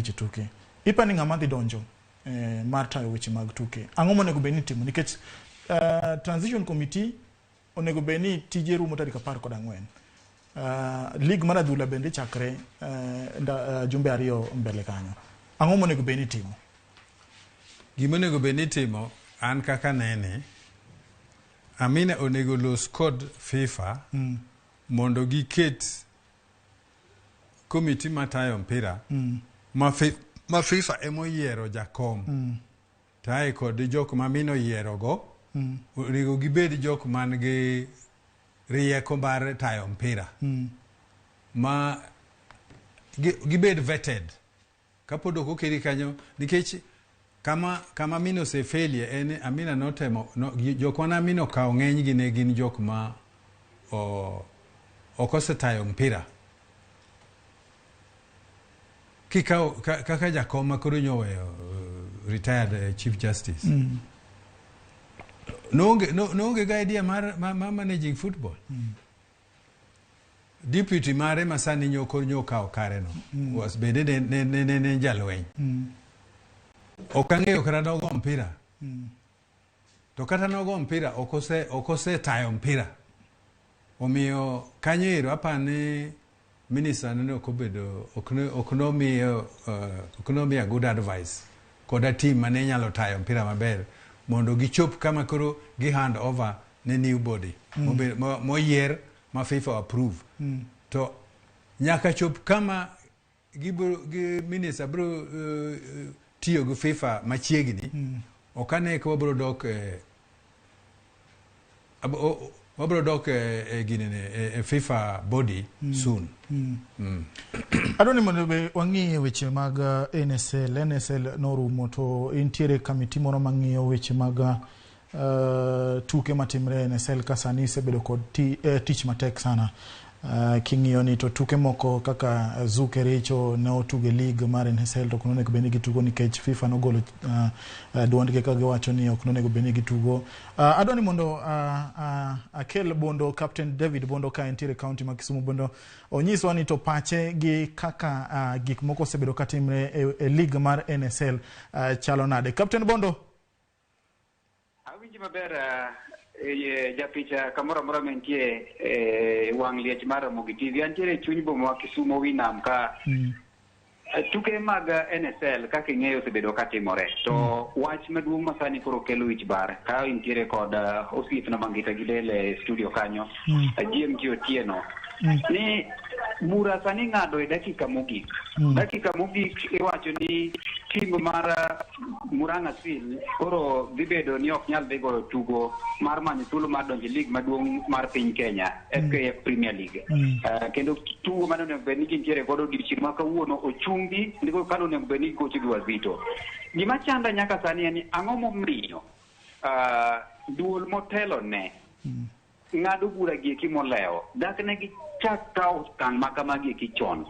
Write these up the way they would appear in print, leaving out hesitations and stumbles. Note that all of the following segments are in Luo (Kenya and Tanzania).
weche tuke. Ipa ni ng'ama dhi donjo eh, mar tayo weche mag tuke. Ang'o monego bed ni itimo? Nikech uh, transition committee onego bed ni tije rumo tarik 14. League mar adhula bende chakre jumbe 2 mbele kanyo. Ang'o monego bed ni itimo? Gima onego bed ni itimo, an kaka nene, Amina onego los kod FIFA mondo giket komiti matayo mpira ma, fi, ma FIFA emoyiero jakom tae kod jok ma Amina oyierogo onego gibed jok man gi rieko mar tayo mpira ma gibed vetted kapod ok oketi kanyo nikech kama kama Amina osefelie en ni Amina notemo no, jok mane Amina okawo ng'enygi ne gin jok ma o, ok osetayo mpira kikawo ka, kaka jakom ma koro nyoweyo retired chief justice noonge no, noonge ga idea mar, mar, mar managing football. Deputy mare ma sani nyo koro nyo okawo kare no was bende ne ne ne, ne, ne jalweny. Ok ang'eyo kata nogo mpira. To kata nogo mpira ok ose ok osetayo mpira. Omiyo kanyo ero apani minister ne ok obedo ok ne ok nomiyo ok nomiyo good advice koda team mane nyalo tayo mpira maber mondo gichop kama koro gi hand over ne new body moyier ma FIFA approve. To nyaka chop kama gibro gi minister bro tiyo gi FIFA machiegni. Ok ane ka wabro dok wabro dok e ginene e FIFA body soon. Adwa ni mondo be wang'i weche mag NSL. NSL norumo to intiere kamiti moro mang'iyo weche mag tuke matimre e NSL ka sani isebedo kod tich matek sana. King'iyo ni to tuke moko kaka Zoo Kericho ne otugo e league mar NSL to ok nonego bed ni gitugo nikech FIFA nogolo duondgi ka giwacho ni ok nonego bed ni gitugo. Adwa ni mondo akel Bondo, Captain David Bondo ka entiere e county ma Kisumu Bondo onyiswa ni to pache gi kaka gik moko osebedo katimre e league mar NSL chalo nade. Captain Bondo. Awinji maber japicha kamoro amora mantie e wang' liech mar Ramogi TV. Antiere e chuny boma wa Kisumu wi nam ka tuke mag NSL kaka ing'eyo osebedo katimore. To wach maduong' ma sani koro kelo wich bar ka intiere kod osiepna Mangita gi Del e studio kanyo, GMT Otieno, ni bura sani ng'ado e dakika mogik. Dakika mogik iwacho ni tim mar Murang'a Seal koro dhi bedo ni ok nyal dhi goyo tugo mar manyo thuolo mar donjo e league maduong' mar piny Kenya, FKF Premier League. Kendo tugo mane onego bed ni gintiere godo odiochieng' ma kawuono ochungi ndiko kane onego bed ni gigocho gi Wazito. Gima chanda nyaka sani en ni ang'o momiyo duol motelo ne ng'ado bura gieki molewo dak ne gichak kawo okang' ma kamagi eki chon.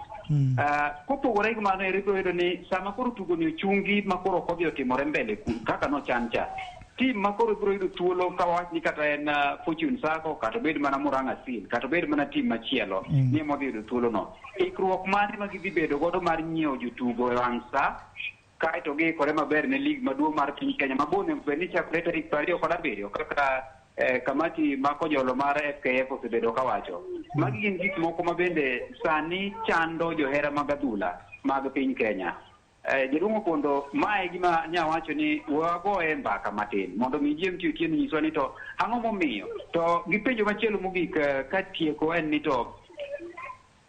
Kopogore gi mano ero ibiro yudo ni sama koro tugo ni ochungi ma koro ok odhi otimore mbele kaka nochan cha, tim ma koro ibiro yudo thuolo ka wawach ni kata en Fortune Sacco kata obed mana Murang'a Seal kata obed mana tim machielo ni ema odhi yudo thuolo no. Ikruok mane ma gidhi bedo godo mar nyiewo jotugo e wang' sa kaeto giikore maber ne league maduong' mar piny Kenya ma bo onego bed ni chakore tarik 27 kaka kamati ma kojolo mar FKF osebedo kawacho. Magi gin gik moko ma bende sani chando johera mag adhula mag piny Kenya. Jaduong' Opondo, mae gima nyawacho ni wagoye mbaka matin mondo mi GMT Otieno nyiswa ni to ang'o momiyo. To gi penjo machielo mogik katieko en ni to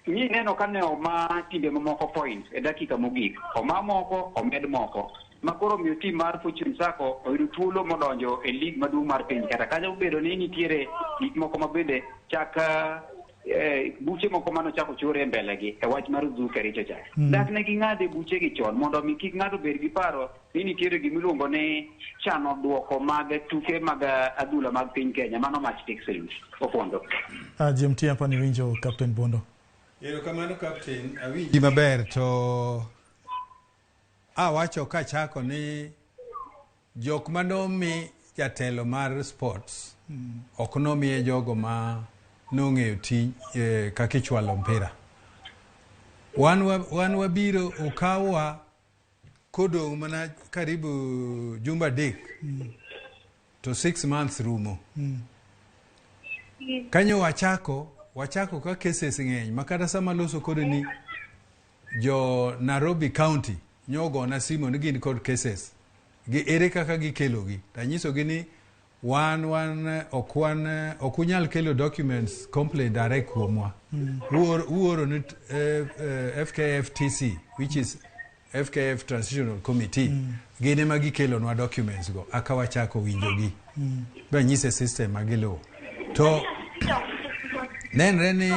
ni neno ka ne oma timbe mamoko point e dakika mogik, oma moko omed moko ma koro miyo tim mar Fortune Sacco oyudo thuolo modonjo e league maduong' mar piny kata kanyo obedo ni nitiere gik moko ma bende chak buche moko manochako chore e mbele gi e wach mar Zoo Kericho cha. Dak ne ging'ade buche gi chon mondo mi kik ng'ato bed gi paro ni nitiere gimiluongo ni chano duoko mag tuke mag adhula mag piny Kenya mano match fixing. Opondo. GMT hapa ni winjo Captain Bondo. Erokamano Captain, awinji maber to awacho kachako ni jok manomi jatelo mar sports ok nomiye jogo ma nong'eyo tij kaka ichwalo mpira. Wan wabiro okawwa Kodong' mana karibu jumbe 3 to 6 months rumo. Kanyo wachako ka cases ng'eny ma kata sama loso kode ni jo Nairobi County nyogona simu ni gin kod cases gi ere kaka gikelogi tanyisogi ni wan ok wan ok unyal kelo documents complaint direct kuomwa. Uoro ni FKFTC, which is FKF Transitional Committee. Gin ema gikelonwa documents go aka wachako winjogi. Banyise system ma giluwo to nenre ni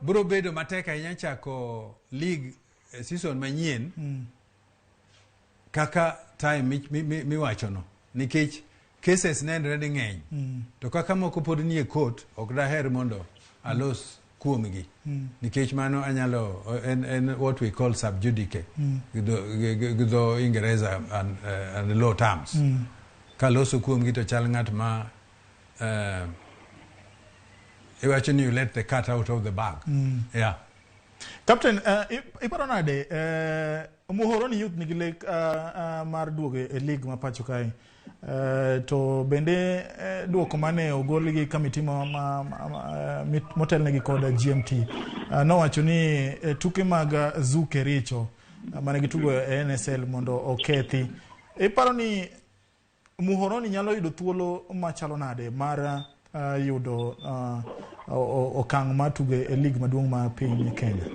biro bedo matek ahinya chako league season manyien kaka time miwachono nikech cases nenre ni ng'eny. To kaka moko pod nie court, ok daher mondo alos kuomgi nikech mano anyalo en what we call sub judice gi dho Ingereza and law terms. Kaloso kuomgi to chal ng'at ma iwacho ni you let the cat out of the bag. Yeah. Captain, iparo nade Muhoroni Youth nigi lek mar duogo e league ma pacho kae? To bende duoko mane ogol gi kamiti motelnegi kod GMT nowacho ni tuke mag Zoo Kericho mane gitugo e NSL mondo okethi. Iparo ni Muhoroni nyalo yudo thuolo machalo nade mar yudo okang' mar tugo e league maduong' mar piny Kenya?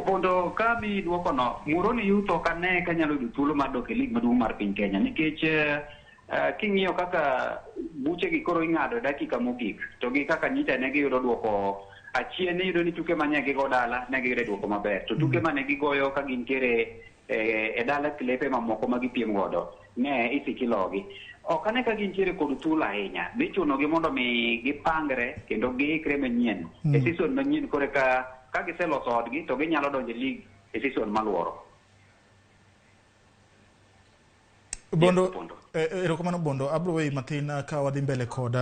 Mondo ka mi duoko no, Muhoroni Youth ok ane ka nyalo yudo thuolo mar dok e league maduong' mar piny Kenya nikech king'iyo kaka buche gi koro ing'ado e dakika mogik to gi kaka nyicha ne giyudo duoko achien, iyudo ni tuke mane gigo dala ne giyudo duoko maber, to tuke mane gigoyo ka gintiere e dala klepe mamoko ma gipiem godo ne isiki logi. Ok ane ka gintiere kod thuolo ahinya, dhi chunogi mondo mi gipangre kendo giikre manyien e season manyien kore ka giseloso odgi to ginyalo donjo e league e season maluoro. Bondo, erokamano Bondo, abro weyi mathin ka wadhi mbele kod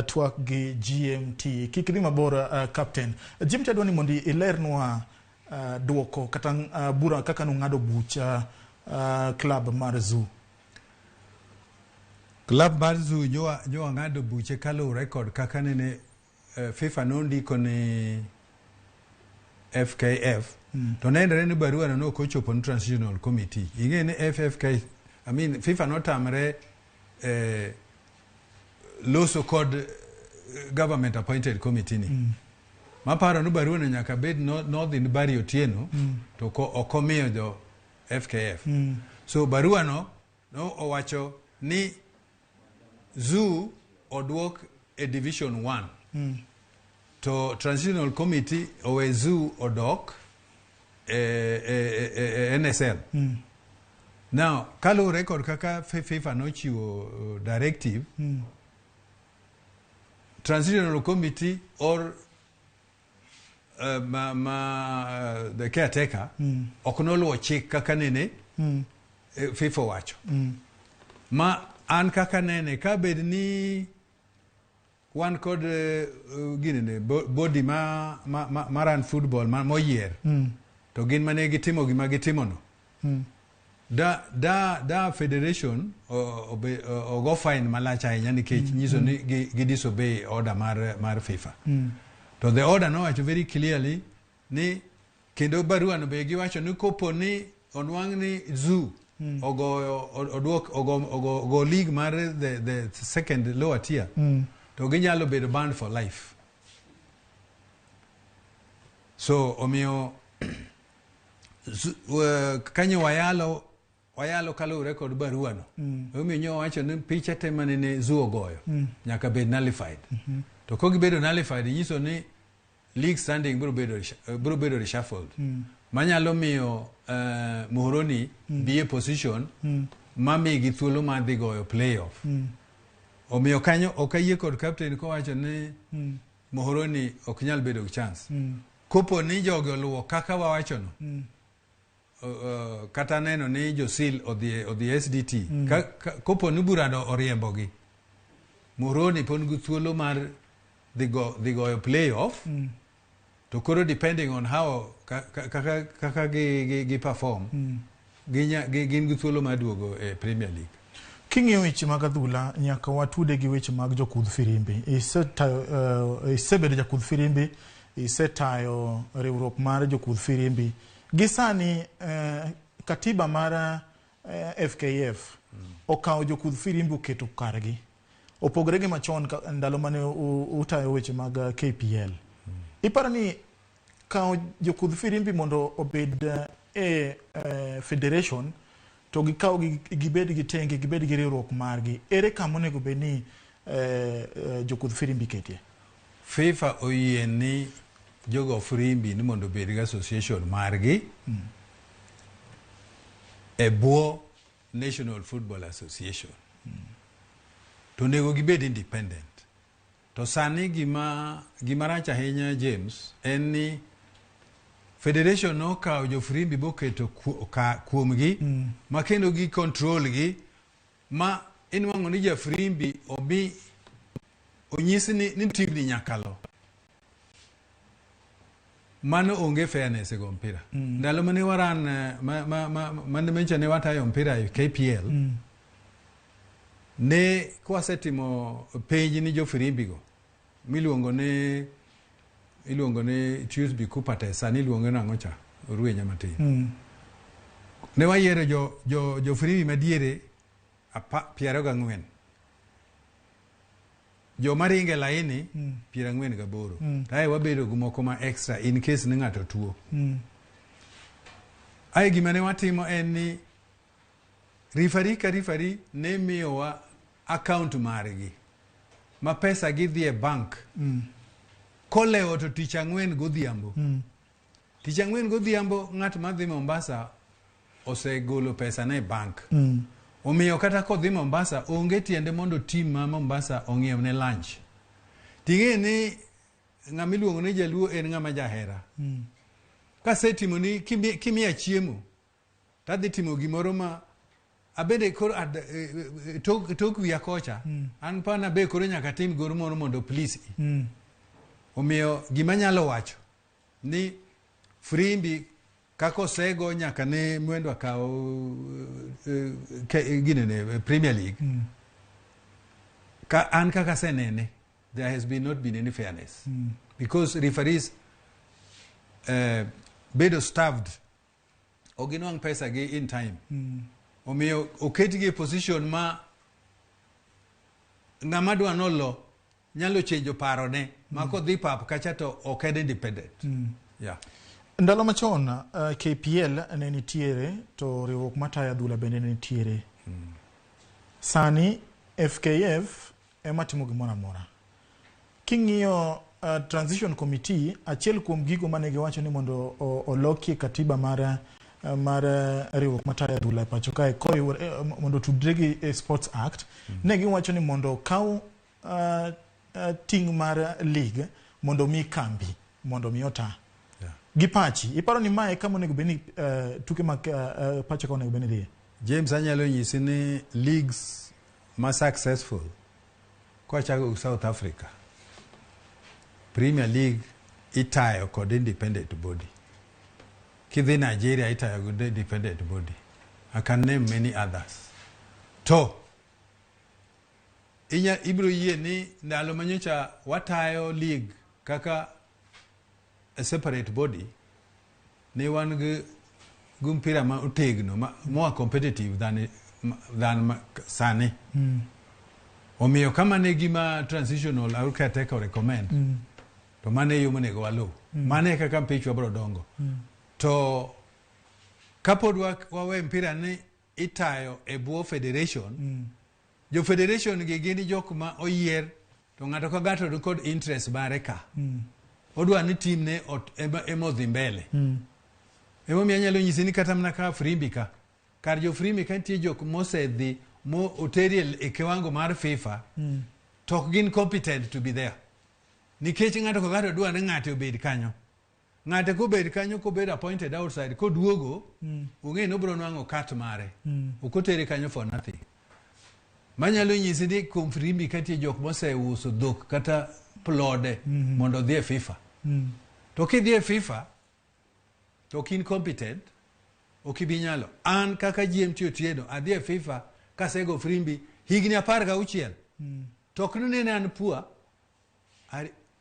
twak gi GMT. Kik idhi mabor, Captain. GMT, adwa ni mondo ilernwa duoko kata bura kaka nung'ado buch club mar Zoo. Club mar Zoo nyowa ng'ado buche kaluwore kod kaka nene FIFA nondiko ni FKF to nenre ni barua no nok ochopo ni Transitional Committee. Ing'e ni FFK, I mean FIFA notamre loso kod government appointed committee ni. Maparo ni barua no nyaka bed nodhi ni Barry Otieno to ok omiyo jo FKF. So barua no owacho ni Zoo oduok e Division 1. To Transitional Committee owe Zoo odok e NSL. Now, kaluwore kod kaka FIFA nochiwo directive, Transitional Committee or the caretaker ok noluwo chik kaka nene FIFA owacho. Ma an kaka nene ka bed ni wan kod ginene body ma run football ma moyier to gin mane gitimo gima gitimono da federation ogo fine malach ahinya nikech nyiso ni gi disobey order mar FIFA. To the order nowacho very clearly ni kendo barua no be giwacho ni kopo ni onwang' ni Zoo ogoyo oduok ogo league mar the second lower tier to ginyalo bedo banned for life. So omiyo kanyo wayalo kaluwore kod barua no. Omiyo nyo wacho ni picha te manene Zoo ogoyo nyaka bed nullified. To kogibedo nullified nyiso ni league standing biro bedo reshuffled. Manyalo miyo Muhoroni be e position mamigi thuolo mar dhi goyo playoff. Omiyo kanyo ok ayie kod captain kowacho ni Muhoroni ok nyal bedo gi chance. Kopo ni jogi oluwo kaka wawachono, kata neno ni josil odhi SDT, kopo ni burano oriembogi, Muhoroni pod gi thuolo mar dhi goyo playoff. To koro depending on how kaka gi perform. Gin gi thuolo mar duogo e Premier League. King'iyo weche mag adhula, nyaka watude gi weche mag jokudh firimbi. Isetayo, isebedo jakudh firimbi, isetayo riwruok mar jokudh firimbi. Gi sani katiba mar FKF okawo jokudh firimbi oketo kargi. Opogore gi machon ndalo mane utayo weche mag KPL. Iparo ni kawo jokudh firimbi mondo obed e federation to gikaw gibed gi tenge, gibed gi riwruok margi, ere kama onego bed ni jokudh firimbi ketie? FIFA oyie ni jogo firimbi ni mondo obed gi association margi e bwo National Football Association. To onego gibed independent. To sani gima rach ahinya, James, en ni federation nokawo jofirimbi boketo kuomgi ma kendo gi control gi ma inwang'o ni jafirimbi omi onyis ni team ni nyaka lo. Mano onge fairness e go mpira. Ndalo mane waran ma mane ne watayo mpira e KPL, ne kwasetimo penj ni jofirimbi go miluongo ni Tuesday Cooper test, sani iluonge nang'o cha, orwenya matin. Ne wayiero jo firimbi madiere 24, joma ringe laini 48, ae wabedo gi moko ma extra in case ni ng'ato tuo. Ae gima ne watimo en ni referee ka referee ne miyowa account margi ma pesa gidhi e bank kolewo to tich ang'wen godhiambo. Tich ang'wen godhiambo, ng'at madhi Mombasa osegolo pesa ne e bank. Omiyo kata kodhi Mombasa, onge tiende mondo team ma Mombasa ong'iewne lunch. Ting'e ni ng'ama iluongo ni jaluo en ng'ama jahera. Kasetimo ni kimiya chiemo, tadhi timo gimoro ma abende koro tok wiya kocha an pana be koro nyaka tim goro moro mondo please. Omiyo gima nyalo wacho ni frimbi kaka osego nyaka ne Mwendwa kaw ginene Premier League, ka an kaka asenene, there has been not been any fairness because referees bedo starved, ok ginwang' pesa gi in time. Omiyo oketgi e position ma ng'ama dwa nolo nyalo chenjo parone ma kodhi pap kacha to ok en independent, yeah. Ndalo machon KPL ne nitiere to riwruok matayo adhula bende ne nitiere. Sani FKF ema timo gimoro amora. King'iyo transition committee, achiel kuom gigo mane giwacho ni mondo olokie katiba mar riwruok matayo adhula e pacho kae koriwore mondo otudre gi Sports Act, ne giwacho ni mondo okaw ting' mar league mondo mi kambi mondo mi ota. Gi pachi, iparo ni mae kama onego bed ni tuke mag pacho ka onego bed ni dhiye? James, anyalo nyisi ni leagues ma successful, kwachako gi South Africa, Premier League itayo kod independent body. Kidhi Nigeria, itayo kod independent body. I can name many others. To inya ibiro yie ni ndalo manyocha watayo league kaka a separate body, ne wan gi mpira ma otegno ma more competitive than sani. Omiyo kama ne gima transitional au caretaker recommend, to mano e yo monego waluw. Mano e kaka mpichwa biro dongo. To kapod wawe mpira ni itayo e bwo federation, jo federation gi gin jok ma oyier, to ng'ato ka ng'ato ni kod interest mare ka odwa ni team ne ema odhi mbele. Emomiyo anyalo nyisi ni kata mana ka frimbi ka kar jo frimbi ka nitie jok mosedhi mo oteri e kiwango mar FIFA, to ok gin competent to be there, nikech ng'ato ka ng'ato dwa ni ng'ate obed kanyo. Ng'ate kobed kanyo, kobed appointed outside, koduogo ong'e ni obiro nwang'o cut mare. Ok otere kanyo for nothing. Manyalo nyisi ni kuom frimbi ka nitie jok moseuso dhok kata plode mondo odhi e FIFA, to kidhi e FIFA to ok in competent. Ok ibi nyalo. An kaka GMT Otieno adhi e FIFA kasego frimbi higni 16. To ok ni ne an poor.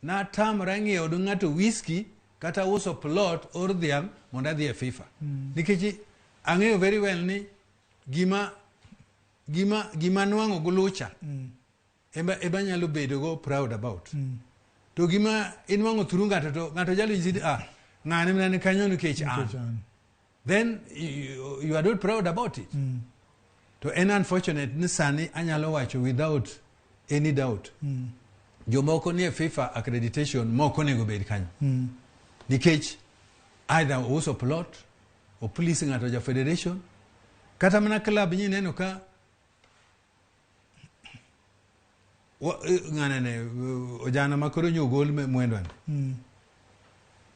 Natamra ng'iewo ne ng'ato whisky kata uso plot or dhiang' mondo adhi e FIFA. Nikech ang'eyo very well ni gima nwang'o gi lucha ema nyalo bedo go proud about. To gima inwang'o through ng'ato, to ng'ato nyalo nyisi ni, ah, ng'ane mana ni kanyo nikech an. Nikech an. Then you are not proud about it. To en unfortunate ni sani anyalo wacho without any doubt. Jomoko nie FIFA accreditation mok onego bed kanyo. Nikech either ouso plot, o please ng'ato ja federation, kata mana club nyineno ka ng'anene ojana ma koro nyo ogol mwendwa ni.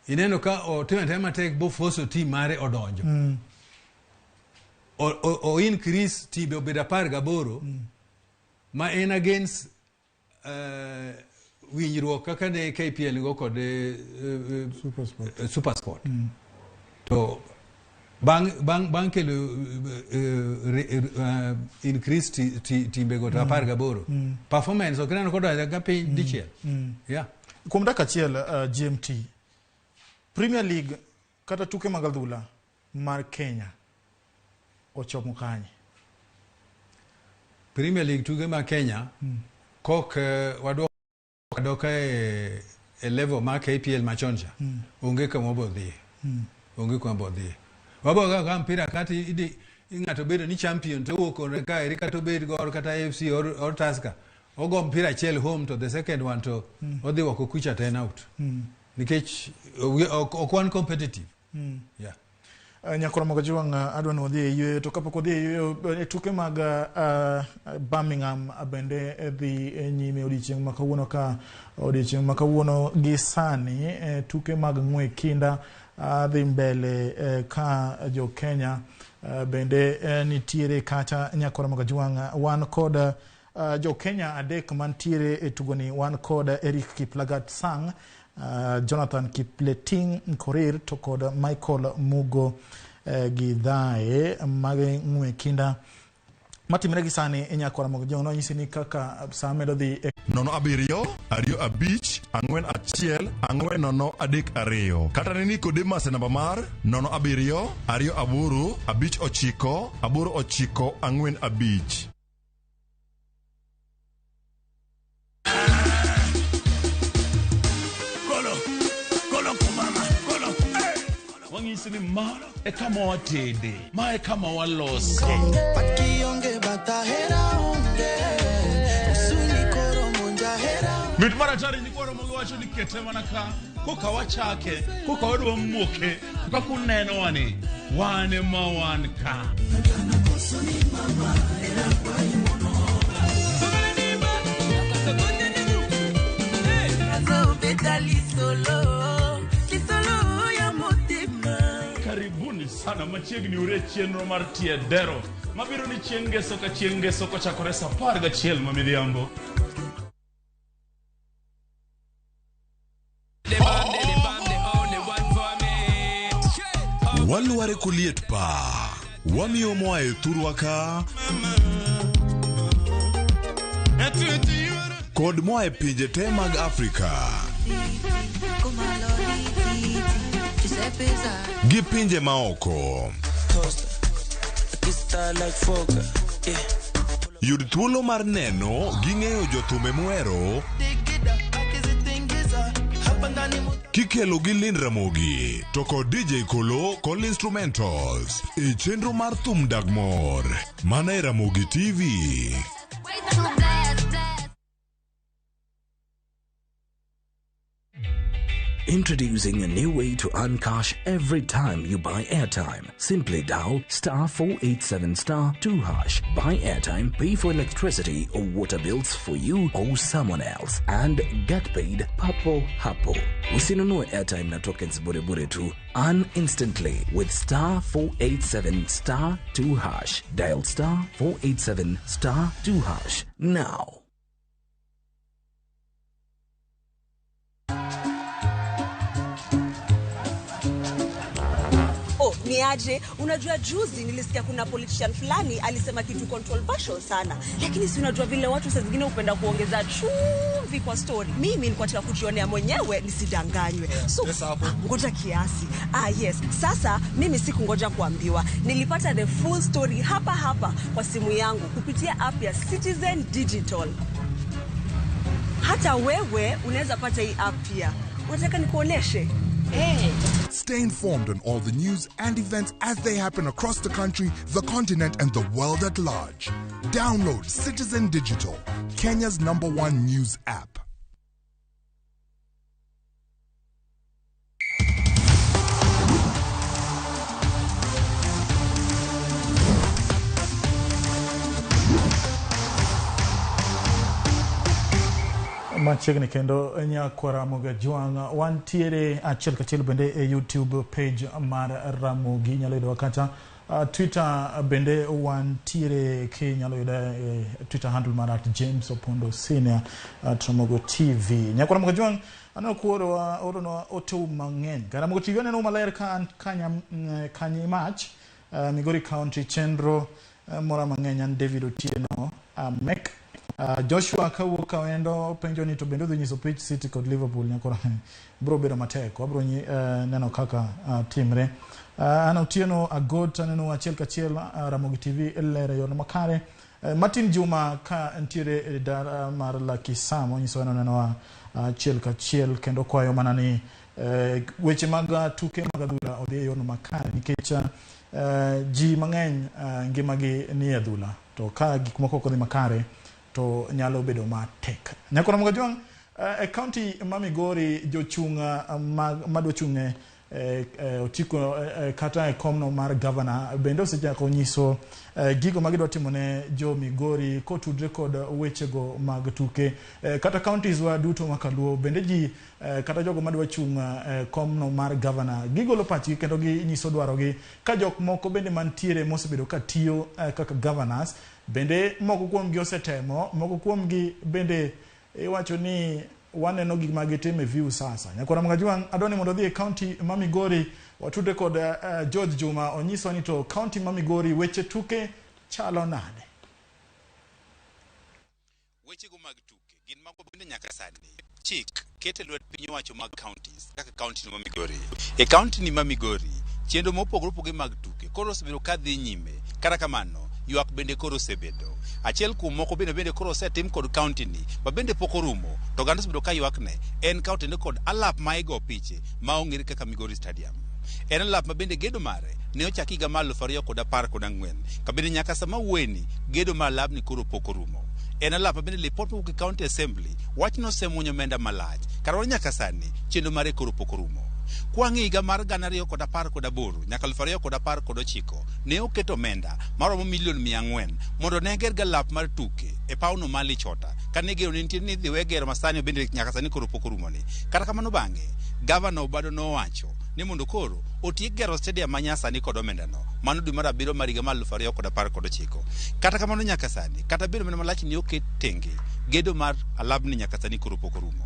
Ineno ka otimo atima matek bofoso team mare odonjo. O increase timbe obedo 18 ma en against winjruok kaka ne KPL go kod Supersport. Supersport. To bang' kelo increase timbe go to 18. Performance ok ineno kodonjo ga piny dichiel. Yeah. Kuom dakika achiel, GMT Premier League kata tuke mag adhula mar Kenya ochomo kanye? Premier League tuke ma Kenya kok waduoko adoka e level mar KPL machon cha, onge kama wabo dhiye. Onge kuma wabo dhiye. Wabo ga mpira kata idi ng'ato bedo ni champion to owuok kone ka eri, kata obed Gor kata AFC or Tusker, ogo mpira achiel home to the second one to odhi oko kucha to en out nikech ok wan competitive, yeah. Nyakoro Mogajwang', adwa ni wadhi e yueyo, to kapok wadhi e yueyo, e tuke mag Birmingham bende dhi nyime odiechieng' ma kawuono, ka odiechieng' ma kawuono gi sani tuke mag ng'we kinda dhi mbele ka jo Kenya bende nitiere kacha. Nyakoro Mogajwang', wan kod jo Kenya adek mantiere e tugoni. Wan kod Eric Kiplagat Sang, Jonathan Kipleting Korir to kod Michael Mugo Githae. Magi ng'we kinda matimre gi sani e Nyakwara Mogajwang'. Nonyisi ni kaka sa medo dhi e 0725 1440 32 kata ne Nicodemus e namba mar 0728 598945. Kolo, kolo kumama, kolo. Wang'isi ni ma e kama watede, ma e kama walose. Kionge batahera onge usuni koro monja hera. Mit mar atari nyikwaro mogo wacho ni kete mana ka koka wachake, koka wadwa moke, kaka unenowa ni wan ema wan ka. Azobeta lisolo lisolo ya motema. Karibuni sana machiegni ure chenro mar tie dero mabiro ni chieng' ngeso ka chieng' ngeso kochakore sa 11 ma midhiambo. Walware koliet pa wamiyo moa e thurwa ka kod moa e pinje te mag Afrika gi pinje maoko. Yud thuolo mar neno gi ng'eyo jothumbe mohero kikelo gi Lin Ramogi to kod DJ Kolo kod instrumentals e chenro mar Thum Dag Mor mana e Ramogi TV. Introducing a new way to earn cash every time you buy airtime. Simply dial *487*2#, buy airtime, pay for electricity or water bills for you or someone else, and get paid papo hapo. Usinunue airtime na tokens bure bure tu. Earn instantly with *487*2#. Dial *487*2# now. Oh, ni Niaje, unajua juzi nilisikia kuna politician fulani alisema kitu controversial sana, lakini si unajua vile watu saa zingine hupenda kuongeza chumvi kwa story. Mimi nilikuwa nataka kujionea mwenyewe nisidanganywe. So ngoja kiasi. Ah, yes. Sasa mimi sikungoja kuambiwa, nilipata the full story hapa hapa kwa simu yangu kupitia app ya Citizen Digital. Hata wewe unaweza pata hii app pia. Unataka nikuoneshe? Hey. Stay informed on all the news and events as they happen across the country, the continent, and the world at large. Download Citizen Digital, Kenya's number one news app. Machiegni kendo nyakwa Ramogi Ajwang', wantiere achiel kachiel bende e YouTube page mar Ramogi, inyalo yudowa kata Twitter bende wantiere, kinyalo yuda e Twitter handle mar @JamesOpondo Senior, @Ramogo TV. Nyakwa Ramogi Ajwang', aneno kuorowa oronwa ote mang'eny. Ramogo TV aneno maler ka an Kanyimach, Migori County, chenro mora mang'eny. An David Otieno Mek. Joshua kawuok Kawendo penjo ni to bende odhi nyiso pitch City kod Liverpool. Nyakora bro bedo matek, wabro neno kaka timre. An Otieno Agot, aneno achiel kachiel Ramogi TV lere yorno makare. Martin Juma ka ntiere e dala mar Lakisam onyiso en onenowa achiel kachiel kendo kwayo mana ni weche mag tuke mag adhula odhi e yorno makare nikech ji mang'eny ngimagi ni e adhula, to ka gik moko ok odhi makare to nyalo bedo matek. Nyakora Ramogi Ajwang', e county ma Migori jochung' madwa chung' e otiko kata e komno mar governor bende osechako nyiso gigo ma gidwa timo ne jo Migori kotudre kod wechego mag tuke. Kata counties wa duto ma kaluo bende ji kata jogo madwa chung' komno mar governor gigolo pachgi kendo ginyiso dwarogi, ka jok moko bende mantiere mosebedo ka tiyo kaka governors bende moko kuomgi osetemo, moko kuomgi bende iwacho ni waneno gik ma gitimo e view sasa. Nyakora Ramogi Ajwang', adwa ni mondo odhi e county ma Migori watudre kod George Juma onyiswa ni to county ma Migori weche tuke chalo nade. Wechego mag tuke gin mago bende nyaka sani chik kete lwet piny owacho mag counties kaka county ma Migori. E county ni ma Migori chenro mopogore opogore mag tuke koro osebedo ka dhi nyime. Kata kamano ywak bende koro osebedo. Achiel kuom moko bende koro osetim kod county ni ma bende pok orumo to oganda osebedo ka ywakne en ka otende kod alap ma igo piche ma ong'ere kaka Migori Stadium. En alap ma bende gedo mare ne ochaki higa mar 2014 ka bende nyaka sama wuoyeni gedo mar alapni koro pok orumo. En alap ma bende lipot mowuok e County Assembly wach nosemuonyo omenda malach kar nyaka sani chenro mare koro pok orumo. Kwang'i higa mar 2018 nyaka 2019 ne oketo omenda maromo milion 400 mondo ne ger galap mar tuke e pawno mar Lichota kane gero ne nitie ni idhi we gero masani bende nyaka sani koro pok orumo ni. Kata kamano bang'e gavana Obado nowacho ni mondo koro otiek gero stadium ma nyasani kod omendano mano dwe mar abiriyo mar higa mar 2019. Kata kamano nyaka sani kata bedo omenda malach ne oket tenge gedo mar alabni nyaka sani koro pok orumo.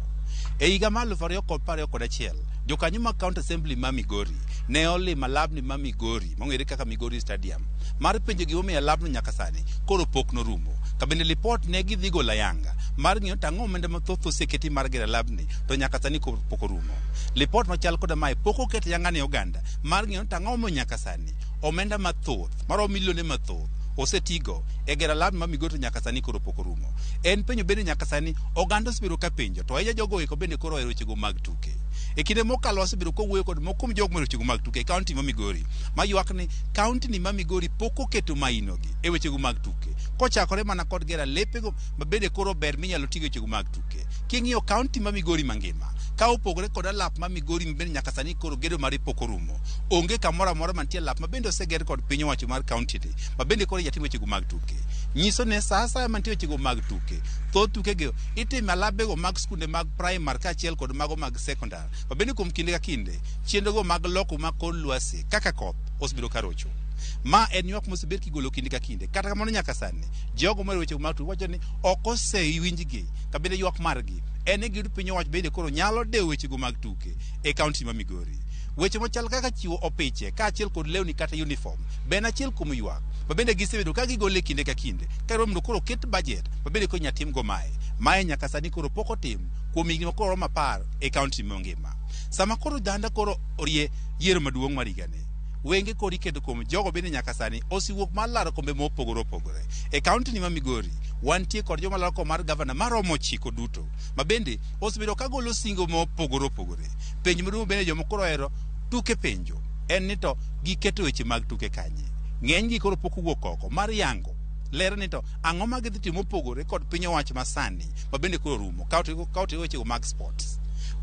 E higa mar 2021 jokanyo mag County Assembly ma Migori ne olimo alabni ma Migori mong'ere kaka Migori Stadium mar penjo gimomiyo alabno nyaka sani koro pok norumo. Ka bende lipot ne gidhi golo ayanga mar ng'iyo to ang'o omenda mathoth oseketi mar gero alabni to nyaka sani koro pok orumo. Lipot machal koda mae pok oket ayanga ne oganda mar ng'iyo to ang'o momiyo nyaka sani omenda mathoth maromo milionde mathoth osetigo e gero alabni ma Migori to nyaka sani koro pok orumo. En penjo bende nyaka sani oganda osebedo ka penjo to ahinya jogo eko bende koro ohero wechego mag tuke. E kinde mokalo wasebedo kowuoyo kod moko kuom jogo mohero wechego mag tuke e county ma Migori maywak ni county ni ma Migori pok oketo mainogi e wechego mag tuke kochakore mana kod gero alepego ma bende koro ber minyalo tigo e wechego mag tuke. King'iyo county ma Migori mangima ka opogore kod alap ma Migori bende nyaka sani koro gedo mare pok orumo, onge kamoro amora mantie alap ma bende oseger kod piny owacho mar county ni ma bende koro inyalo tim wechego mag tuke. Nyiso ne sa asaya mantie wechego mag tuke, thoth tukego itimo alabego mag skunde mag primary kaachiel kod mago mag secondary ma bende kuom kinde ka kinde chenrogo mag loko mag kor lwasi kaka koth osebedo ka rocho. Ma en ywak mosebed kigolo kinde ka kinde. Kata kamano nyaka sani jogo mohero wechego mag tuke wacho ni ok osewinjgi ka bende ywak margi en ni giyud piny owacho bende koro nyalo dewo wechego mag tuke e county ma Migori. Weche machal kaka chiwo opiche kaachiel kod lewni kata uniform be en achiel kuom ywak ma bende gisebedo ka gigolo e kinde ka kinde ka mondo koro oket budget ma bende koro inyalo timgo mae. Mae nyaka sani koro pok otim kuom higni ma koro romo 10 e kaunti mangima. Sama koro dhanda koro orie yiero maduong' mar higani, wenge koro iketo kuom jogo bende nyaka sani osewuok mar laro kombe mopogore opogore. E kaunti ni ma Migori, wantie kod joma laro kom mar gavana maromo 9 duto, ma bende osebedo ka golo singo mopogore opogore. Penjo maduong' bende joma koro ohero tuke penjo en ni to giketo weche mag tuke kanye. Ng'enygi koro pok owuok oko mar yango ler ni to ang'o ma gidhi timo mopogore kod piny owacho masani ma bende koro rumo ka otigo wechego mag sports.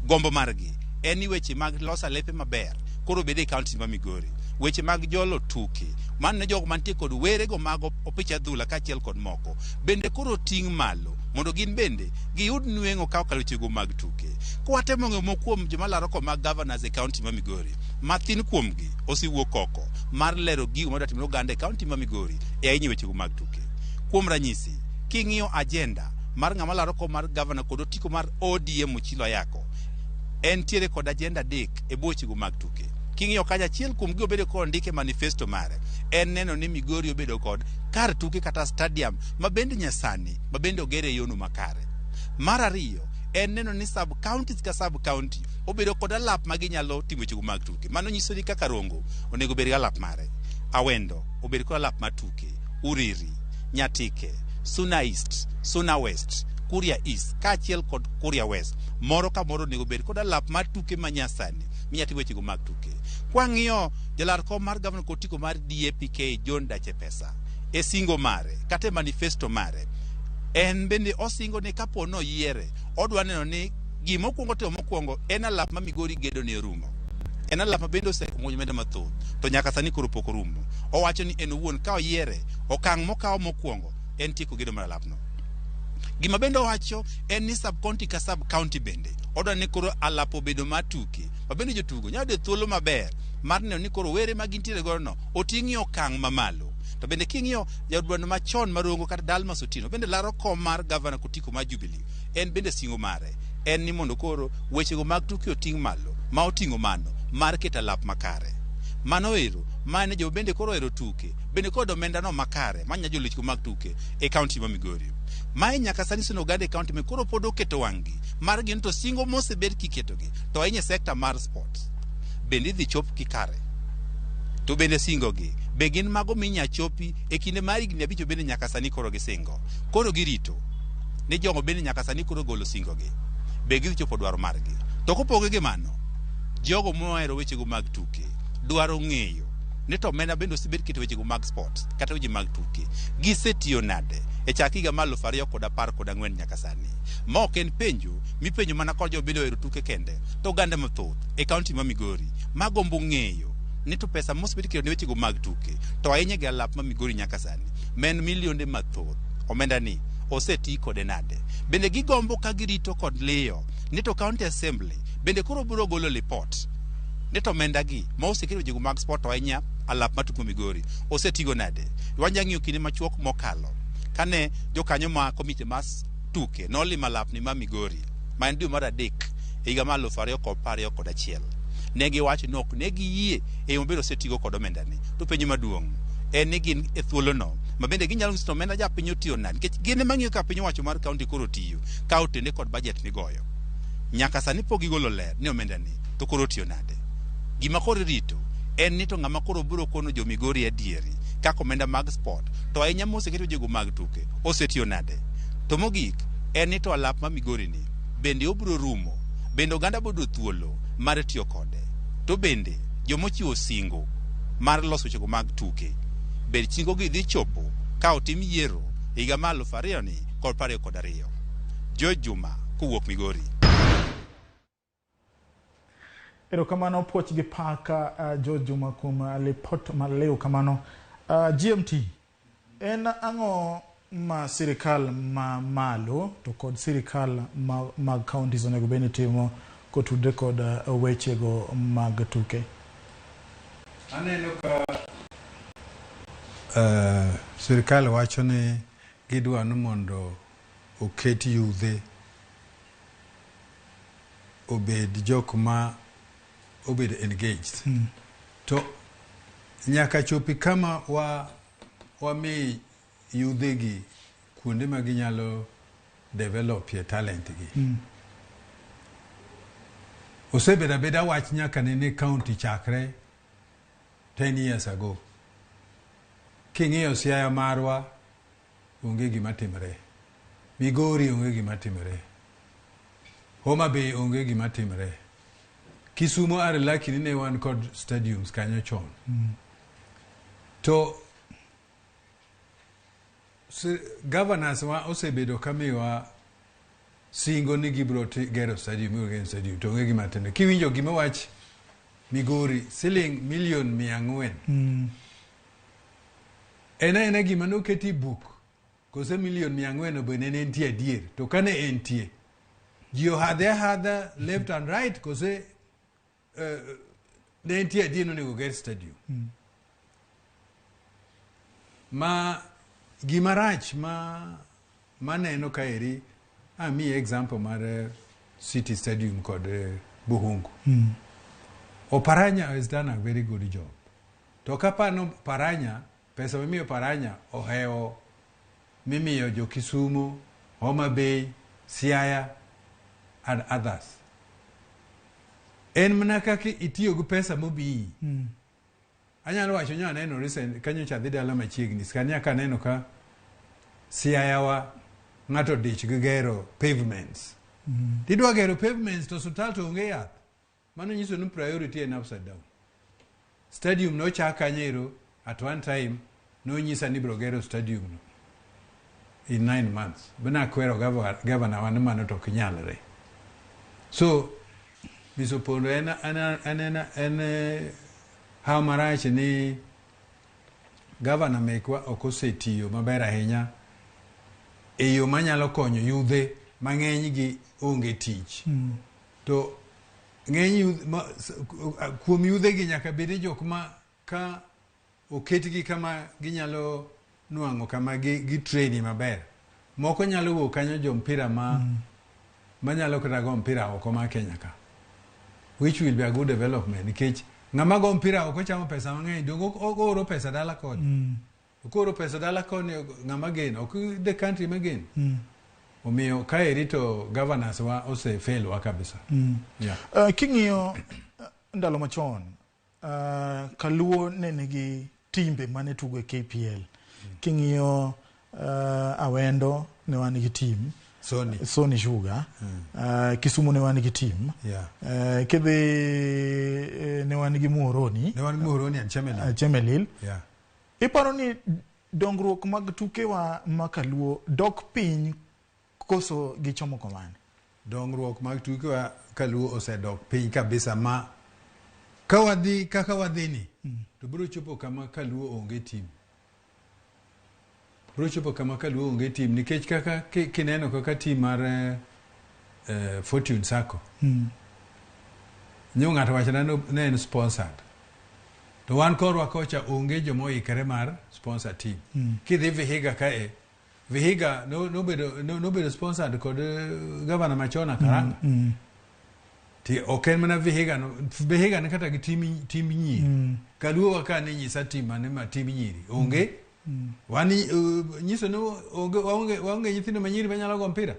Gombo margi en ni weche mag loso alepe maber koro obed e kaunti ma Migori. Weche mag jolo tuke mano ne jogo mantie kod werego mag opich adhula kaachiel kod moko bende koro ting' malo mondo gin bende giyud nweng'o ka okalo wechego mag tuke. Kwatemo ng'eyo moko kuom joma laro kom mag governors e kaunti ma Migori, mathin kuomgi osewuok oko mar lero gigo madwa timore oganda e kaunti ma Migori e ahinya wechego mag tuke. Kuom ranyisi, king'iyo agenda mar ng'ama laro kom mar governor kod otiko mar ODM Ochilo Ayako, entiere kod agenda 3 e bwo wechego mag tuke. King'iyo kanyo achiel kuom gigo bedo kondik e manifesto mare en neno ni Migori obedo kod kar tuke kata stadium ma bende nyasani ma bende oger e yono makare. Mar ariyo en neno ni sub counties ka sub county obedo kod alap ma ginyalo timo wechego mag tuke. Mano nyiso ni kaka Rongo onego obed gi alap mare, Awendo obed kod alap mar tuke, Uriri, Nyatike, Suna East, Suna West, Kuria East kaachiel kod Kuria West. Moro ka moro onego obed kod alap mar tuke ma nyasani minyalo timo wechego mag tuke. Kwang'iyo jalar kom mar gavana kod otiko mar DAPK John Dache Pesa e singo mare kata e manifesto mare en bende osingo ni kapo ni oyiere odwa neno ni gima okwongo timo mokwongo en alap ma Migori gedo ne orumo. En alap ma bende osemuonyo omenda mathoth to nyaka sani koro pok orumo. Owacho ni en owuon ka oyiere okang' mokawo mokwongo en tieko gedo mar alapno. Gima bende owacho en ni sub county ka sub county bende odwa ni koro alap obedo mar tuke ma bende jotugo nyalo yudo thuolo maber mar neno ni koro were ma gintiere godo no oting'i okang' mamalo. To bende king'iyo jaod burano machon mar Rongo kata Dalmas Otieno bende laro kom mar gavana kotiko mar Jubilee, en bende singo mare en ni mondo koro wechego mag tuke oting' malo ma oting'o mano mar keto alap makare. Mano ero mane joma bende koro ohero tuke bende kod omenda no makare manya jolochgo mag tuke e kaunti ma Migori. Mae nyaka sani sino oganda e kaunti ma koro pod oketo wang'gi mar gin to singo mosebed kiketogi to ahinya e sekta mar sports bende idhi chop ki kare. To bende singo gi be gin mago minya chopi e kinde mar higni 5 bende nyaka sani koro gisingo. Koro girito ni jogo bende nyaka sani koro golo singo gi be gidhi chopo dwaro margi. To kopogore gi mano, jogo mohero wechego mag tuke dwaro ng'eyo ni to omenda bende osebed keto wechego mag sport kata weche mag tuke gisetiyo nade e chak higa mar 2014 nyaka sani. Ma ok en penjo mipenjo mana kod jogo bende ohero tuke kende, to oganda mathoth e kaunti ma Migori magombo ng'eyo ni to pesa mosebed keto ne wechego mag tuke to ahinya gi alap ma Migori nyaka sani ma en milionde mathoth, omenda ni oseti kode nade. Bende gigombo ka girito kod liyo ni to county assembly bende koro biro golo lipot ni to omenda gi ma oseket wechego mag sport to ahinya alap mar tuke ma Migori osetigo nade. Wanya ng'iyo kinde machuok mokalo kane jokanyo ma komiti mar tuke nolimo alapni ma Migori ma en dwe mar 3 e higa mar 2021. Ne giwacho ni ok ne giyie e yo maber osetigo kod omenda ni. To penjo maduong' en ni gin e thuolono ma bende ginyalo nyiso ni omenda japiny otiyo nade nikech gin ema ng'iyo ka piny owacho mar kaunti koro tiyo ka otene kod budget migoyo. Nyaka sani pok gigolo ler ni omenda ni to koro otiyo nade. Gima koro irito en ni to ng'ama koro biro kono jo Migori adieri kaka omenda mag sport to ahinya moseket wechego mag tuke osetiyo nade. To mogik en ni to alap ma Migori ni bende obiro rumo, bende oganda biro yudo thuolo mar tiyo kode. To bende jomochiwo singo mar loso wechego mag tuke bed singo gi dhi chopo ka otim yiero e higa mar 2022. George Juma kowuok Migori. Erokamano puoch gi paka George Juma kuom lipot maliw kamano. GMT, en ang'o ma sirikal ma malo to kod sirikal mag counties onego bed ni timo kotudre kod wechego mag tuke? Aneno ka sirikal wacho ni gidwa ni mondo oket yudhe obed jok ma obedo engaged. To nyaka chopi kama wa wami yudhe gi kuonde ma ginyalo develop ye talent gi. Osebedo abeda wach nyaka nene county chakre 10 years ago. King'iyo Siaya marwa, onge gima timre. Migori onge gima timre. Homa Bay onge gima timre. Kisumo are lucky ni ne wan kod stadiums kanyo chon. To governors wa osebedo kamiwa singo ni gibiro gero stadium, gibiro gero stadium, to onge gima timre. Kiwinjo gima wach Migori, siling milion 400. En aena gima noketi e buk, kose milion 400 bende ne nitie adier, to kane entie, ji ohadhe ahadha left and right, kose ne nitie adier nonego ger stadium. Ma gima rach ma maneno kaeri, amiyi example mar City Stadium kod Buhungu. Oparanya has done a very good job. To kapano Paranya, pesa mimiyo Paranya ohewo mimiyo jo Kisumu, Homa Bay, Siaya and others. En mana kaka itiyo gi pesa mobiyi. Anyalo wacho nyo aneno recent kanyocha adhi dala machiegni skani aka aneno ka Siaya wa ng'ato dich gi gero pavements. Tidwa gero pavements to osiptal to onge yath. Mano nyiso ni priority en upside down. Stadium nochak kanyo ero at one time nonyisa ni ibiro gero stadium no in 9 months. Bnakwero governor wa ni mano to ok nyalre. So Mr. Opondo en hawo marach ni gavana mekwa ok osetiyo maber ahinya e yo manyalo konyo yudhe mang'eny gi onge tich. To ng'eny kuom yudhe gi nyaka bed ni jok ma ka oketgi kama ginyalo nwang'o kama gi traini maber. Moko nyalo wuok kanyo jo mpira ma manyalo kata go mpira oko mar Kenya ka. Which will be a good development nikech ng'ama go mpira oko chamo pesa mang'eny donge ooro pesa dala koni. Okoro pesa dala koni ng'ama geno ok the country mageno. Omiyo kaeri to governors wa ose fail wa kabisa. Yeah. King'iyo ndalo machon, Kaluo ne nigi timbe mane tugo e KPL. King'iyo Awendo ne wan gi team. Sony. Sony Sugar. Kisumu ne wan gi team. Kidhi ne wan gi Muhoroni. Ne wan gi Muhoroni and Chemelil. Chemelil. Yeah. Iparo ni dongruok mag tukewa ma Kaluo dok piny koso gichomo komane? Dongruok mag tukewa Kaluo osedok piny kabisa ma ka wadhi kaka wadhi ni to biro chopo kama Kaluo onge team. Biro chopo kama Kaluo onge team nikech kaka kineno kaka team mar Fortune Sacco. Nyo ng'ato wachona ne en sponsored. To wan korwa kocha onge joma oikore mar sponsor team. Kidhi Vihiga kae, Vihiga nobedo sponsored kod gavana machon Karanga. Ti ok en mana Vihiga no, Vihiga ni kata gi team nyiri. Kaluo wa ka ni nyisa team mane ma team nyiri. Onge. Wan nyiso ni onge, waonge nyithindo ma nyiri manyalo go mpira.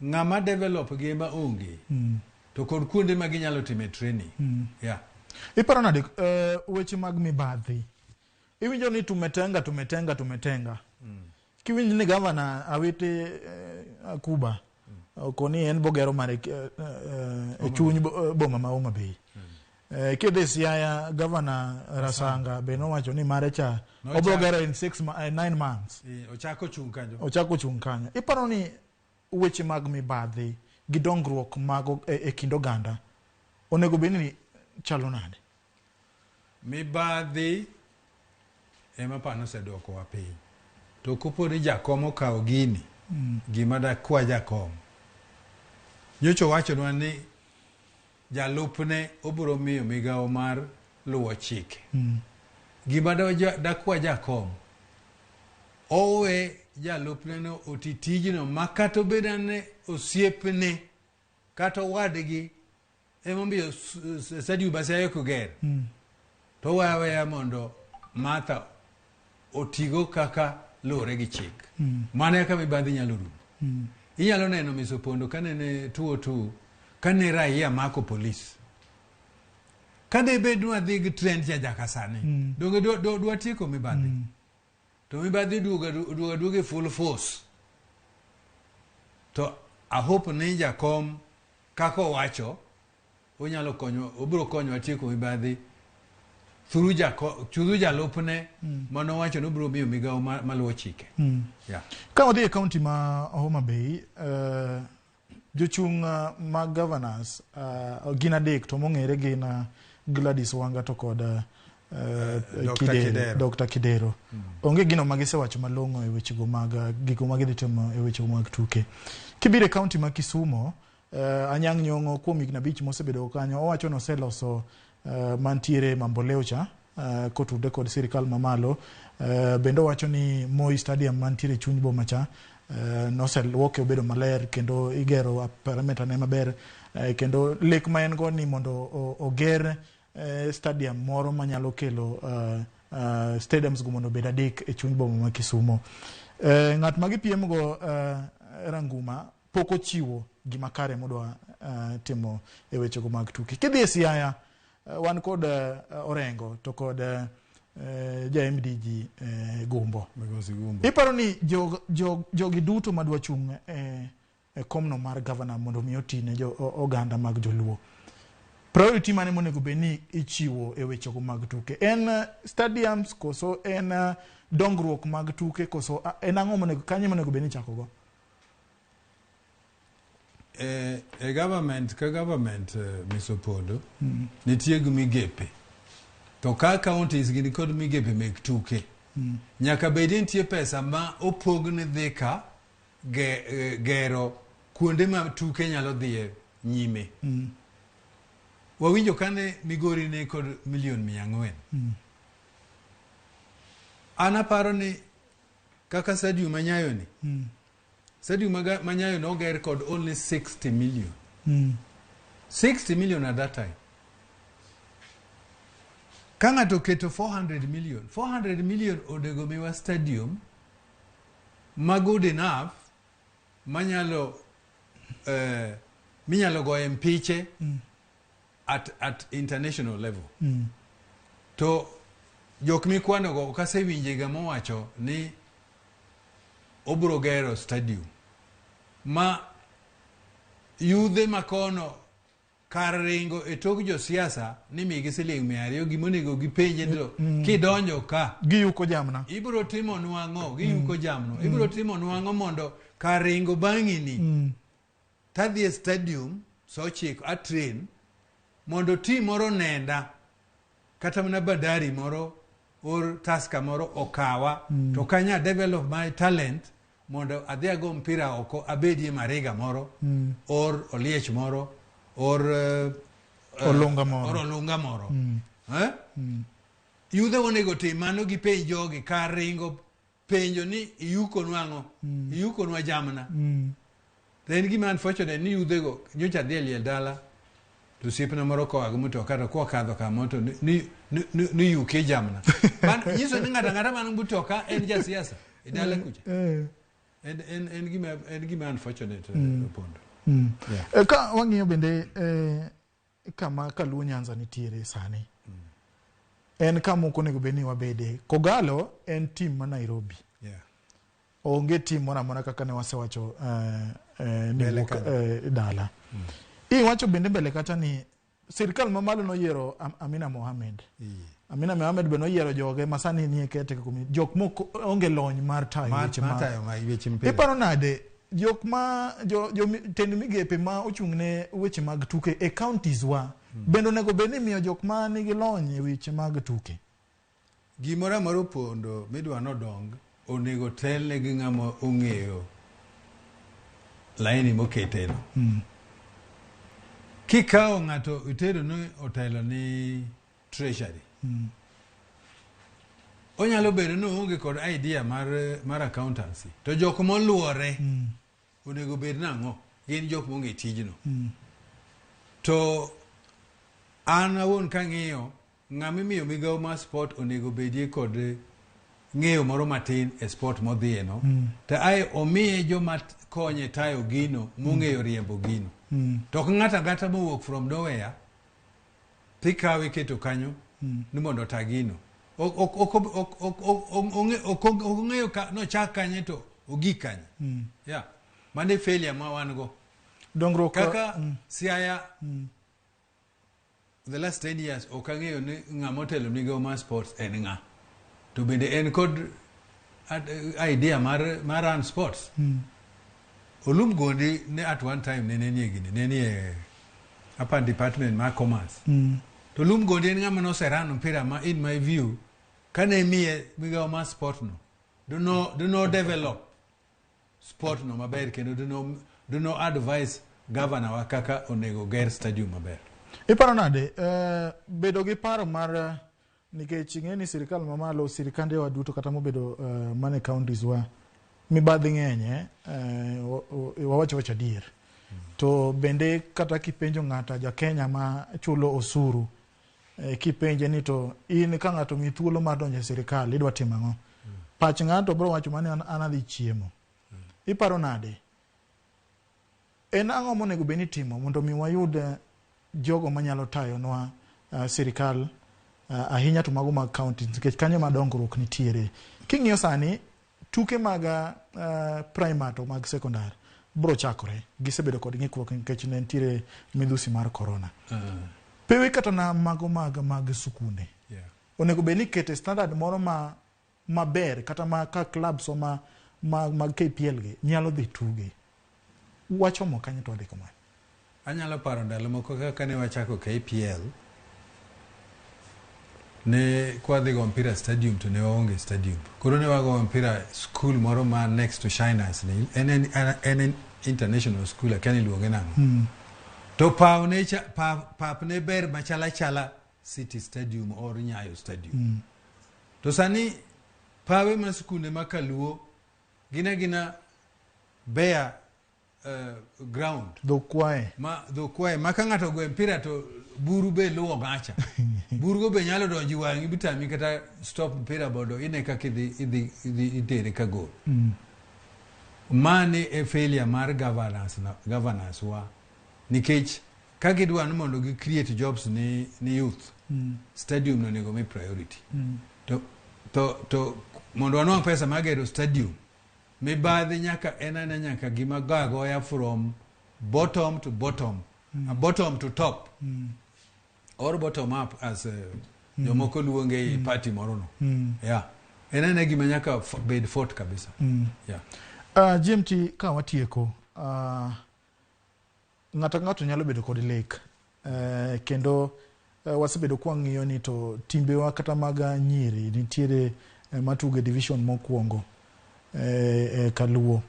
Ng'ama develop gi ema onge. To kod kuonde ma ginyalo time training. Yeah. Iparo nade weche mag mibadhi? Iwinjo ni tumetenga, tumetenga, tumetenga. Kiwinj ni gavana Awiti Akuba okoni en bogero mare e chuny boma ma Homa Bay. Kidhi Siaya, gavana Rasanga be nowacho ni mare cha obiro gero in 9 months. Ochako chung' kanyo. Ochako chung' kanyo. Iparo ni weche mag mibadhi gi dongruok mag e kind oganda onego bed ni chalo nade? Mibadhi ema pano oseduokowa piny. To kopo ni jakom okawo gini, gima dakwa jakom. Nyocha owachonwa ni jalupne obiro miyo migawo mar luwo chike. Gima dakwa jakom, owe jalupne no oti tijno ma kata obed ni osiepne kata owadgi Emomiyo stadium ma Siaya koger to weya aweya mondo Martha otigo kaka luwore gi chik. Mano eka mibadhi nyalo rumo. Inyalo neno Miss Opondo kanene 202 kane raia mako polis. Kade bed ni wadhi gi trend cha nyaka sani, donge dwatieko mibadhi? To mibadhi duogo aduoga e full force. To I hope ni jakom kaka owacho onyalo konyo, obiro konyowa tieko mibadhi through through jalupne manowacho ni obiro miyo migawo maluwo chike. Yeah. Ka wadhi e kaunti ma Homa Bay, jochung' mag governors gin adek to mong'ere gin Gladys Wanga to kod Dr. Kidero, Kidero. Dr. Kidero. Onge gino ma gisewacho malong'o e wechego mag gigo ma gidhi timo e wechego mag tuke. Kibiro e kaunti ma Kisumo, Anyang' Nyong'o kuom higni 5 mosebedo kanyo, owacho ni oseloso mantiere Mamboleo cha kotudre kod sirikal mamalo. Bende owacho ni Moi Stadium mantiere e chuny boma cha noseluoke obedo maler kendo igero perimeter ne maber, kendo lek ma en go ni mondo oger stadium moro manyalo kelo stadiums go mondo obed adek e chuny boma ma Kisumo. Ng'at ma gipiem go Ranguma pok ochiwo gima kare modwa timo e wechego mag tuke. Kidhi e Siaya, wan kod Orengo to kod ja MDG Gumbo. Migosi Gumbo. Iparo ni jogi duto madwa chung' e komno mar gavana mondo mi otine jo oganda mag joluo, priority mane monego bed ni ichiwo e wechego mag tuke? En stadiums koso en dongruok mag tuke koso en ang'o monego kanye monego bed ni ichako go? E government ka government, Miss Opondo, nitie gi migepe. To ka counties gin kod migepe mek tuke, nyaka bed ni nitie pesa ma opog ni dhi ka gero kuonde ma tuke nyalo dhiye nyime. Wawinjo kane Migori ne kod milion 400. An aparo ni kaka stadium ma Nyayo ni, stadium ma Nyayo noger kod only 60 million. 60 million at that time. Ka ng'ato oketo 400 million, 400 million onego miwa stadium ma good enough manyalo minyalo goye mpiche at international level. To jok mikwano go ok asewinje ga mowacho ni obro gero stadium ma yudhe makono kar ringo e tok josiasa ni migi siling 200 gimonego gipenje to kidonjo ka Giyuko jamna. Ibro timo nwang'o giyuko jamno ibro timo nwang'o mondo kar ringo bang'ini tadhi e stadium sa 9 a train mondo team moro nenda kata mana Bandari moro or Tusker moro okawa to kanya develop my talent mondo adhi ago mpira oko abedie Mariga moro or Oliech moro or Olunga moro. Or Olunga moro. Eh? Yudhe onego tim mano gi penj jogi kar ringo penjo ni iyuko nwang'o iyuko nwa jamna. To en gima unfortunate ni yudhego nyocha adhi e liel dala to osiepna moro koa gi mtoka to kwakadho kamoro to ni yukie jamna. Nyiso ni ng'ato ang'ata man gi mtoka en jasiasa e dala kucha. En gima unfortunate, Opondo. Yeah. Ka wang'iyo bende kama Kaluo Nyanza nitiere sani, en kama ok onego bed ni wabede. Kogalo en team ma Nairobi. Onge team moro amora kaka ne wasewacho ni Mbele wuok kanyo. Dala. Iwacho bende mbele kacha ni sirikal mamalo noyiero Amina Mohamed. Amina Mohamed be noyiero joge ma sani nie caretaker committee. Jok mok onge lony mar tayo weche mar mag tayo weche mpira. Iparo nade jok ma jo tend migepe ma ochung' ne weche mag tuke e counties wa bende onego bed ni miyo jok ma nigi lony e weche mag tuke? Gimoro amora Opondo midwa nodong onego telne gi ng'ama ong'eyo laini moketeno. Kikawo ng'ato itero ni otelo ni treasury, onyalo bedo ni oonge kod idea mar accountancy to jok moluore onego bed nang'o gin jok monge tijno. To An awuon kang'iyo ng'ama imiyo migawo mar sport onego bedie kod ng'eyo moro matin e sport modhiye no. To ae omiye joma konye tayo gino mong'eyo riembo gino. To ok ng'ato ang'ata mowuok from nowhere tikawe iketo kanyo ni mondo ota gino. Ok ong'eyo nochak kanye to ogik kanye. Yeah. Mano e failure ma wan go. Dongruok kaka Siaya the last 10 years ok ang'eyo ni ng'ama otelo migawo mar sports en ng'a. To bende en kod idea mar run sports. Olum Gondi ne at one time ne nie gini, ne nie upper department mar commerce. To Olum Gondi en ng'ama noserun mpira ma in my view kane miye migawo mar sport no do no develop sport no maber kendo do no advise governor wa kaka onego ger stadium maber. Iparo nade bedo gi paro mar nikech ing'e ni sirikal mamalo sirikande wa duto kata mobedo mane counties wa mibadhi ng'eny wawacho wach adier. To bende kata kipenjo ng'ato ja Kenya ma chulo osuru kipenje ni to in ka ng'ato mi thuolo mar donjo e sirikal idwa timo ang'o? Pach ng'ato biro wacho mani an adhi chiemo. Iparo nade? En ang'o monego bed ni timo mondo mi wayud jogo manyalo tayonwa sirikal ahinya to mago mag counties nikech kanyo ma dongruok nitiere. King'iyo sani tuke mag primary to mag secondary bro chakore gisebedo kod ng'ikruok nikech ne nitiere midhusi mar corona. Pewe kata na mago mag sukunde. Onego bed ni kete standard moro ma maber kata ma ka clubs ma mag KPL gi nyalo dhi tuge. Wachomo kanyo to wadhi kamano. Anyalo paro ndalo moko kaka ne wachako KPL ne kwadhi go mpira stadium to ne waonge stadium. Koro ne wago mpira school moro ma next to Shiners ni en en international school akia ni iluonge nang'o. To paw ne pap ne ber machala chala City Stadium or Nyayo Stadium. To sani pawe ma skunde ma Kaluo gin agina bare ground. Dhokwae. Ma dhokwae ma ka ng'ato ogoyo mpira to buru be luwo gacha. Buru go be nyalo donjo wang'i bitami kata stop mpira mondo ine kaka idhi itere ka gol. Mani e failure mar governance wa nikech ka gidwa ni mondo gi create jobs ni youth stadium no onego mi priority. To mondo wanwang' pesa mar gero stadium mibadhi nyaka en ane nyaka gima go agoya from bottom to bottom, bottom to top, or bottom up as jomoko luonge e party moro no. Yeah. En ane gima nyaka bed fort kabisa. Yeah. GMT ka watieko ng'ato ka ng'ato nyalo bedo kod lek kendo wasebedo kwang'iyo ni to timbewa kata mag nyiri nitiere matugo e division mokwongo Kaluo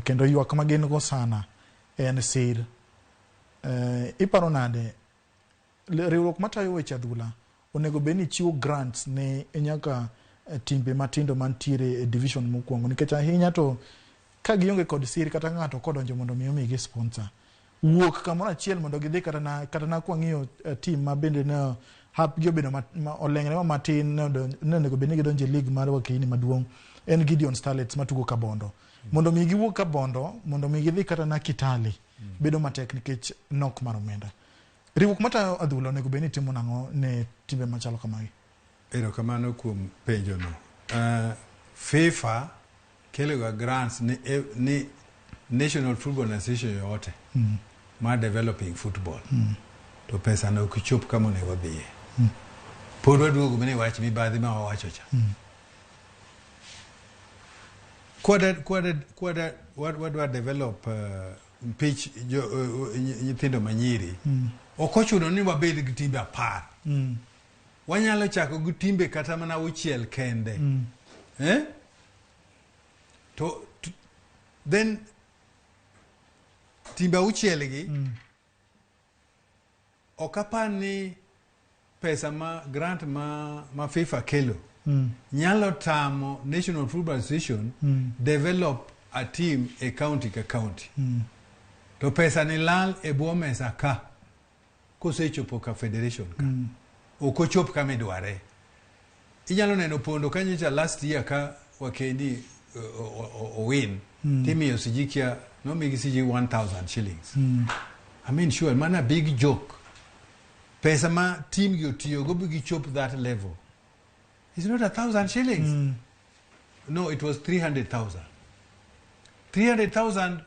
kendo ywak ma gin go sana en sir. Iparo nade riwruok matayo weche adhula onego bed ni chiwo grants ne nyaka timbe matindo mantiere e division mokwongo nikech ahinya to ka gionge kod sir kata ng'ato kodonjo mondo mi omigi sponsor wuok kamoro achiel mondo gidhi kata na kwang'iyo team ma bende ne hapgi obedo oleng're ma matin ne onego bed ni gidonjo e league mar wakini maduong' en Gideon Starlets matugo Kabondo. Mondo mi giwuog Kabondo mondo mi gidhi kata na Kitale bedo matek nikech nok mar omenda. Riwruok matayo adhula onego bed ni timo nang'o ne timbe machalo kamagi? Erokamano kuom penjo no. FIFA kelo ga grants ni National Football Association yote mar developing football. To pesa no ok chop kama onego odhiye. Pod waduogo mana e wach mibadhi ma wawacho cha. Kwada wadwa develop mpich nyithindo manyiri. Ok ochuno ni wabed gi timbe 10. Wanyalo chako gi timbe kata mana 6 kende. To then timbe 6 gi ok apar ni pesa ma grant ma FIFA kelo nyalo tamo National Football Association develop a team e county ka county. To pesa ni lal e bwo mesa ka. Kosechopo ka federation ka. Ok ochop kama idware. Inyalo neno Pondo kanyocha last year ka Wakendi owin. Timiyo sijikia, nomigi siji 1000 shillings. I mean, sure, mana big joke. Pesa ma team gi otiyogo bi gichop that level. It's not 1,000 shillings. No, it was 300,000. 300,000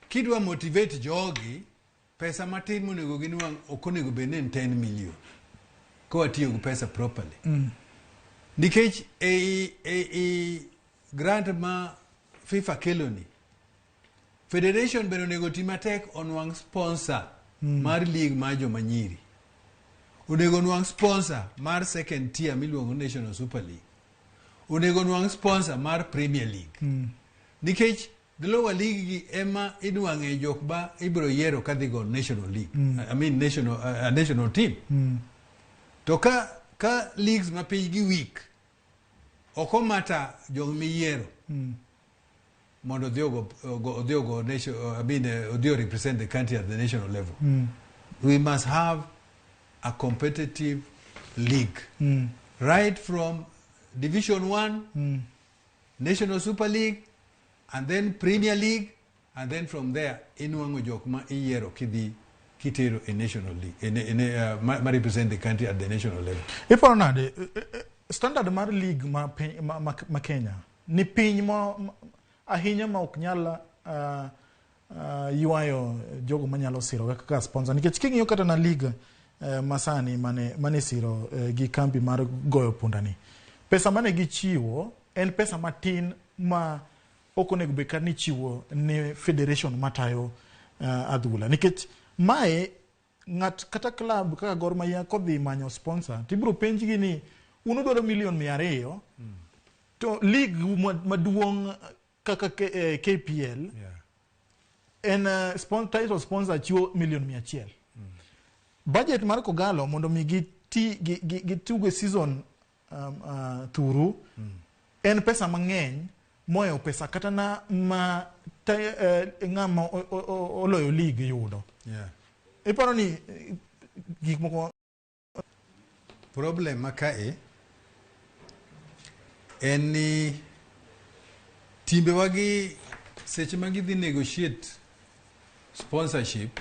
kidwa motivate jogi, pesa matin monego ginwang' ok onego bed ni en 10 million. Ka watiyo gi pesa properly. Nikech ei grant ma FIFA keloni, federation bende onego ti matek onwang' sponsor mar league mar joma nyiri. Onego nwang' sponsor mar second tier miluongo ni National Super League. Onego nwang' sponsor mar Premier League. Nikech the lower league gi ema inwang'e jok ma ibiro yiero kadhi go national league. I mean national team. To ka leagues ma piny gi weak, ok omata jok miyiero mondo odhi ogo nation, I mean, odhi o represent the country at the national level. We must have a competitive league. Right from Division 1, National Super League, and then Premier League, and then from there inwang'o jok ma iyiero kidhi kitero e national league, ma represent the country at the national level. Iparo nade standard mar league ma Kenya ni piny ma ahinya ma ok nyal ywayo jogo manyalo siro kaka sponsor, nikech king'iyo kata na league masani mane siro gi kambi mar goyo pundani, pesa mane gichiwo en pesa matin ma ok onego bed kata ni ichiwo ne federation matayo adhula, nikech mae ng'at kata club kaka Gor Mahia kodhi manyo sponsor tibiro penjgi ni un udwaro milion 200 to league maduong' kaka KPL en title sponsor chiwo milion 100. Budget mar Kogalo mondo mi giti gitugo season thuru en pesa mang'eny mohewo pesa kata na ma ng'ama oloyo league yudo. Iparo ni gik moko Problem ma kae en ni timbewa gi seche ma gidhi negotiate sponsorship,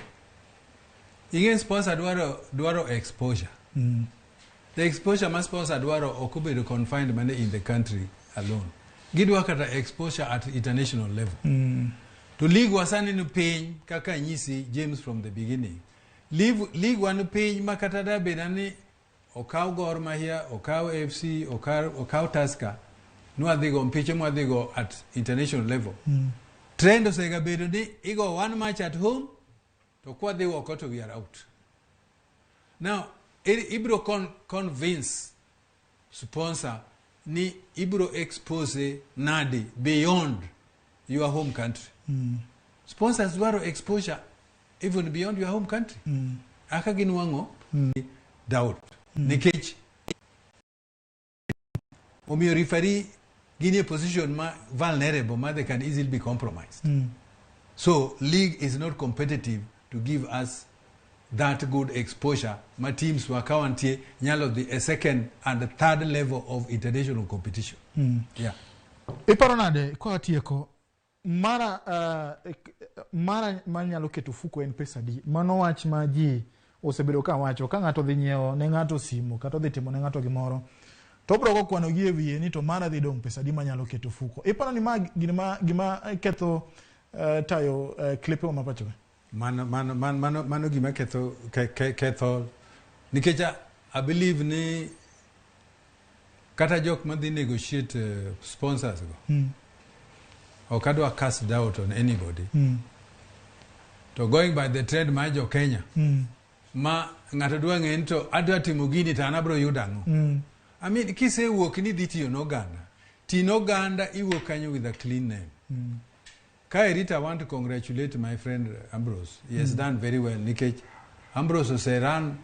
ing'e sponsor dwaro exposure. The exposure ma sponsor dwaro ok obedo confined mana in the country alone, gidwa kata exposure at international level. To league wa sani ni piny kaka nyisi James from the beginning, league wa ni piny ma kata da beda ni okaw Gor Mahia, okaw AFC, okaw Tusker, nwadhigo mpiche mwadhigo at international level. Trend osega bedo ni igo one match at home to kwadhi oko to we are out. Now ibiro convince sponsor ni ibiro expose nadi beyond your home country? Sponsors dwaro exposure even beyond your home country. Aka ginwang'o doubt nikech omiyo referee gin e position ma vulnerable ma they can easily be compromised. So league is not competitive to give us that good exposure ma teams wa ka wantie nyalo dhi a second and third level of international competition. Yeah. Iparo nade kwa tieko mara manyalo keto fuko en pesa di? Mano wach ma ji osebedo ka wacho ka ng'ato dhi nyiewo ne ng'ato simu kata odhi timo ne ng'ato gimoro to obro go kwano gi e wiye ni to mara dhi dong' pesa di manyalo keto fuko. Iparo ni ma gima ketho tayo klepe wa ma pacho ka? Mano gima ketho nikech I believe ni kata jok madhi negotiate sponsors go, ok adwa cast doubt on anybody, to going by the trend mar jo Kenya ma ng'ato dwa ng'e ni to adwa timo gini to an abiro yudo ang'o. I mean, kisewuok ni dhi tiyo n'oganda, ti n'oganda, iwuok kanyo with a clean name. Ka Rita, I want to congratulate my friend Ambrose. He has done very well nikech Ambrose ose run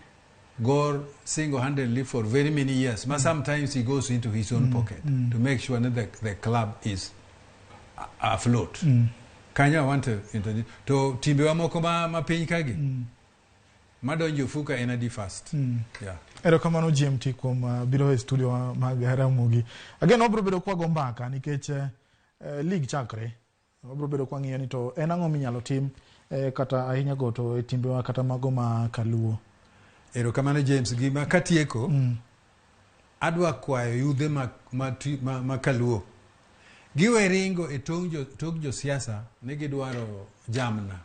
Gor single-handedly for very many years. Ma sometimes he goes into his own pocket to make sure that the club is afloat. Kanyo I want to introduce. To timbewa moko ma piny kagi. Madonjo e ofuka en adi first. Yeah. Erokamano GMT kuom biro e studio mag Ramogi. Again wabiro bedo kwago mbaka nikech league chakre. Wabiro bedo kwang'iyo ni to en ang'o minyalo tim kata ahinya go to e timbewa kata mago ma kaluo. Erokamano James, gima katieko adwa kwayo yudhe ma kaluo giwe ringo e tok josiasa ni gidwaro jamna.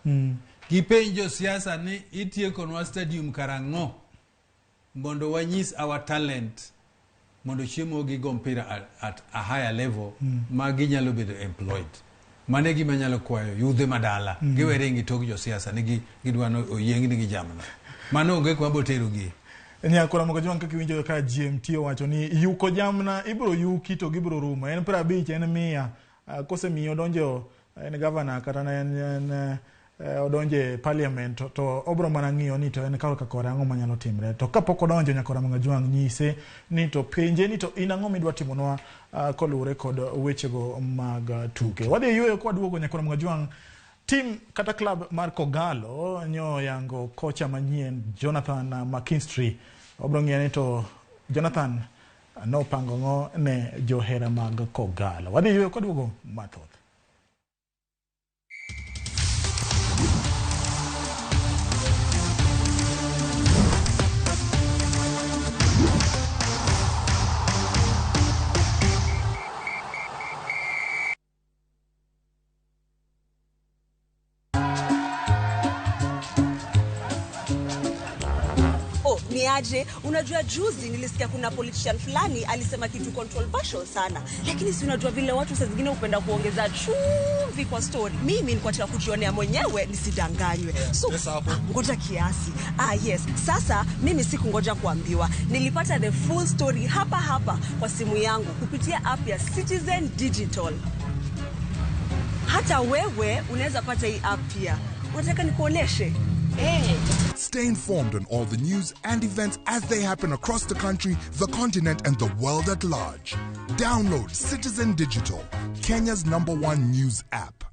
Gipenj josiasa ni itiekonwa stadium karang'o mondo wanyis our talent mondo chiemo gigo mpira at a higher level ma ginyalo bedo employed. Mano e gima anyalo kwayo yudhe madala. Giwe ringo e tok josiasa ni gidwa ni oyieng nigi jamna. Mano onge kuma boterogie. Nyakora Mogo kaka iwinjo ka GMT owacho ni yuko jamna ibiro yuki to gibiro rumo. En 50 en 100. Kosemiyo odonjo en governor kata ne en odonjo e parliament to obiro mana ng'iyo ni to en korka kore ang'o manyalo timre. To kapok odonjo Nyakora Mogo Jwang' nyise ni to penje ni to in ang'o midwa timonwa koluwore kod wechego mag tuke. Wadhi yueyo kwaduogo Nyakora Mogo Jwang'. Team kata club mar Kogalo nyo yango kocha manyien Jonathan McKinstry. Wabiro ng'iyo ni to Jonathan nopango ng'o ne johera mag Kogalo. Wadhi yueyo kwaduogo mathoth. Oh, ni aje? Unajua juzi nilisikia kuna politician fulani alisema kitu controversial sana, lakini si unajua vile watu saa zingine hupenda kuongeza chumvi kwa story. Mimi nilikuwa nataka kujionea mwenyewe nisidanganywe. So ngoja kiasi. Ah, yes. Sasa mimi sikungoja kuambiwa, nilipata the full story hapa hapa kwa simu yangu kupitia app ya Citizen Digital. Hata wewe unaweza pata hii app pia. Unataka nikuoneshe? Hey. Stay informed on all the news and events as they happen across the country, the continent, and the world at large. Download Citizen Digital, Kenya's #1 news app.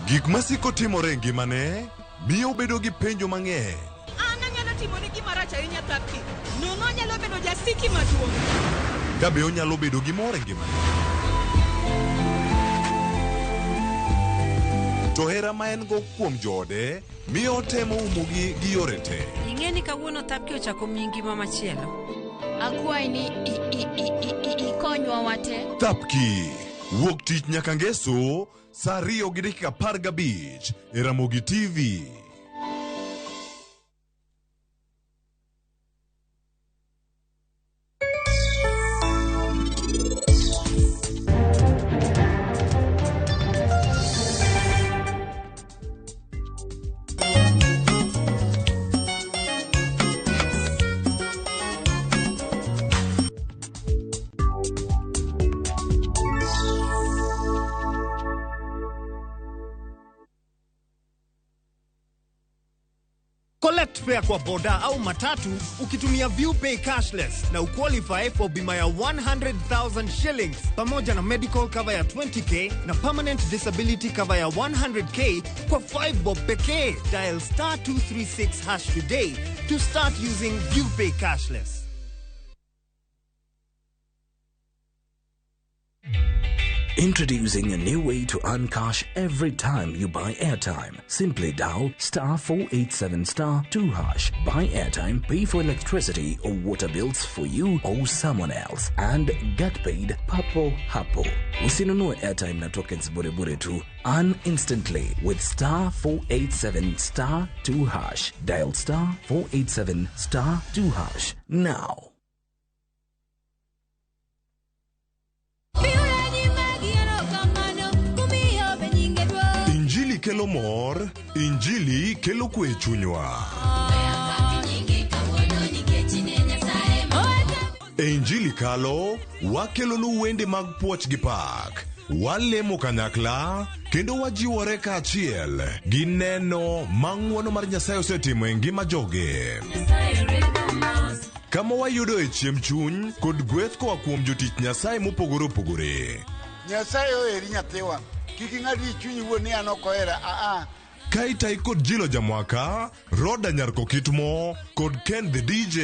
Gik masiko timore e ngimane miyo obedo gi penjo mang'eny. An anyalo timoni gima rach ahinya Thapki. Nono anyalo bedo jasiki maduong'. Ka be onyalo bedo gi mor e ngimane. To hera ma en go kuom joode miyo otemo umogi gi yore te. Ing'e ni kawuono Thapki ochako miyi ngima machielo. Akwayi ni ikonywa wate. Thapki wuok tich nyaka ngeso saa 2:15 e Ramogi TV. Collect fare kwa boda au matatu ukitumia ViewPay cashless na uqualify for bima ya 100,000 shillings pamoja na medical cover ya 20k na permanent disability cover ya 100k kwa 5 bob pekee. Dial star 236 hash today to start using ViewPay cashless. Introducing a new way to earn cash every time you buy airtime. Simply dial star 487 star 2 hash. Buy airtime, pay for electricity or water bills for you or someone else, and get paid papo hapo. Usinunue airtime na tokens bure bure tu. Earn instantly with star 487 star 2 hash. Dial star 487 star 2 hash now. Injili kelo mor, Injili kelo kwe e chunywa. E Injili kalo, wakelonu wende mag puoch gi pak. Walemo kanyakla, kendo wajiwore kaachiel gi neno ma ng'wono mar Nyasaye osetimo e ngima joge. Kama wayudo e chiemb chuny kod gweth koa kuom jotich Nyasaye mopogore opogore. Nyasaye oheri nyathiwa. Kik ing'ad ni chunyi wuon ni an ok ohera. Aa. Kaitai kod Jilo Jamwaka, Roda Nyarko Kitmo kod Ken the DJ.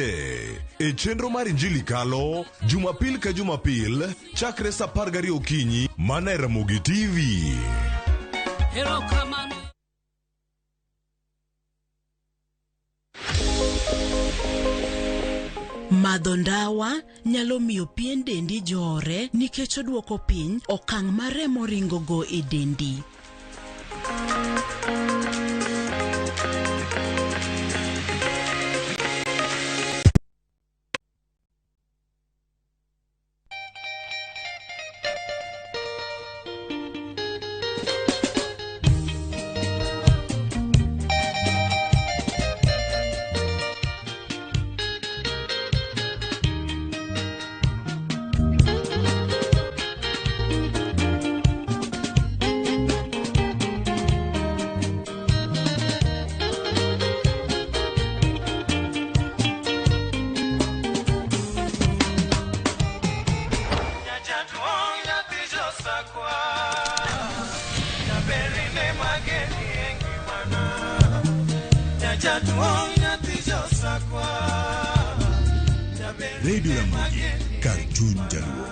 E chenro mar Injili Kalo, Jumapil ka Jumapil, chakre sa 12 okinyi, mana e Ramogi TV. Erokamano. Madho ndawa nyalo miyo pien dendi jore nikech oduoko piny okang' ma remo ringogo e dendi. Radio Ramogi, kar chuny jaluo.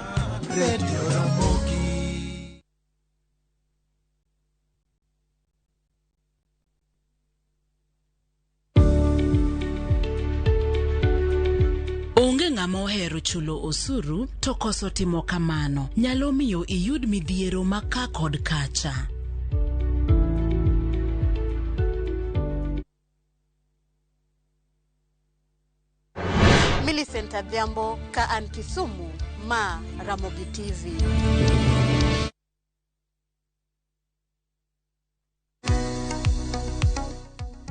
Radio Ramogi. Onge ng'ama ohero chulo osuru to koso timo kamano nyalo miyo iyud midhiero ma ka kod kacha. Millicent Adhiambo ka an Kisumu, ma Ramogi TV.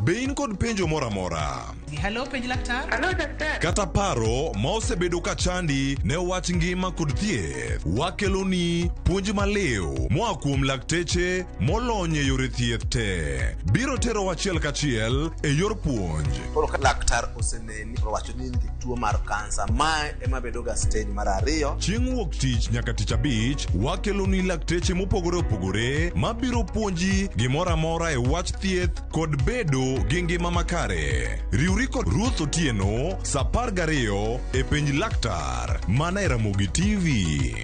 Be in kod penjo moro amora? Hello, penj laktar. Hello, daktari. Kata paro ma osebedo ka chandi ne wach ngima kod thieth, wakeloni puonj maliw moa kuom lakteche molony e yore thieth te. Biro tero achiel kachiel e yor puonj. Koro ka laktar oseneni to owacho ni in gi tuo mar kansa, mae ema bedo ga stage mar ariyo. Chieng' wuok tich nyaka tich abich, wakeloni lakteche mopogore opogore mabiro puonji gimoro amora e wach thieth kod bedo gi ngima makare. Riwri kod Ruth Otieno sa 12 e penj laktar mana e Ramogi TV.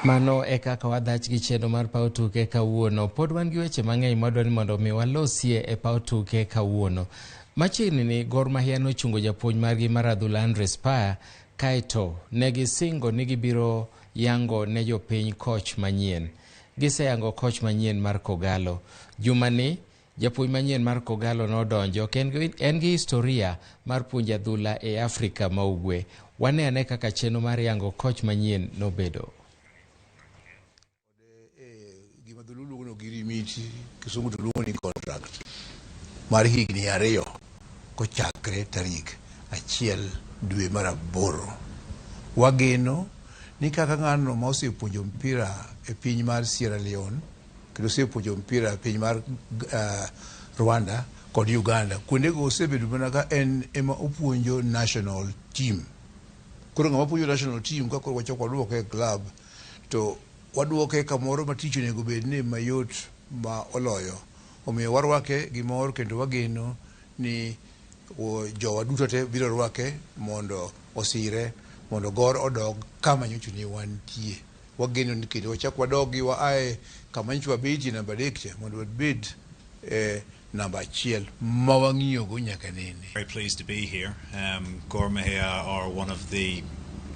Mano e kaka wadhach gi chenro mar paw tuke kawuono. Pod wan gi weche mang'eny mwadwa ni mondo mi walosie e paw tuke kawuono. Machiegni ni Gor Mahia nochungo japuonj margi mar adhula Andre Spire, kaeto ne gisingo ni gibiro yango ne jopiny koch manyien. Giseyango koch manyien mar Kogalo. Jumani, japuonj manyien mar Kogalo nodonjo, en gi historia mar puonjo adhula e Afrika ma Ugwe. Wane ane kaka chenro mar yango koch manyien nobedo. Gima dholuo luongo ni ogirimiti, kisungu to luongo ni contract mar higni 2 kochakre tarik 1 dwe mar 8. Wageno ni kaka ng'ano ma osepuonjo mpira e piny mar Sierra Leone kendo osepuonjo mpira e piny mar Rwanda kod Uganda, kuondego osebedo mana ka en ema opuonjo national team. Koro ng'ama puonjo national team ka koro wachako waduoke e club to waduoke kamoro ma tich onego bed ni mayot ma oloyo. Omiyo warwake gi mor kendo wageno ni jowa duto te biro rwake mondo osire mondo Gor odog kama nyocha ne wantie. Wageno ni kendo wachak wadogi waaye kama nyocha wabetie namba 3 cha mondo wabed namba 1 ma wang'iyogo nyaka nene. Very pleased to be here. Gor Mahia are one of the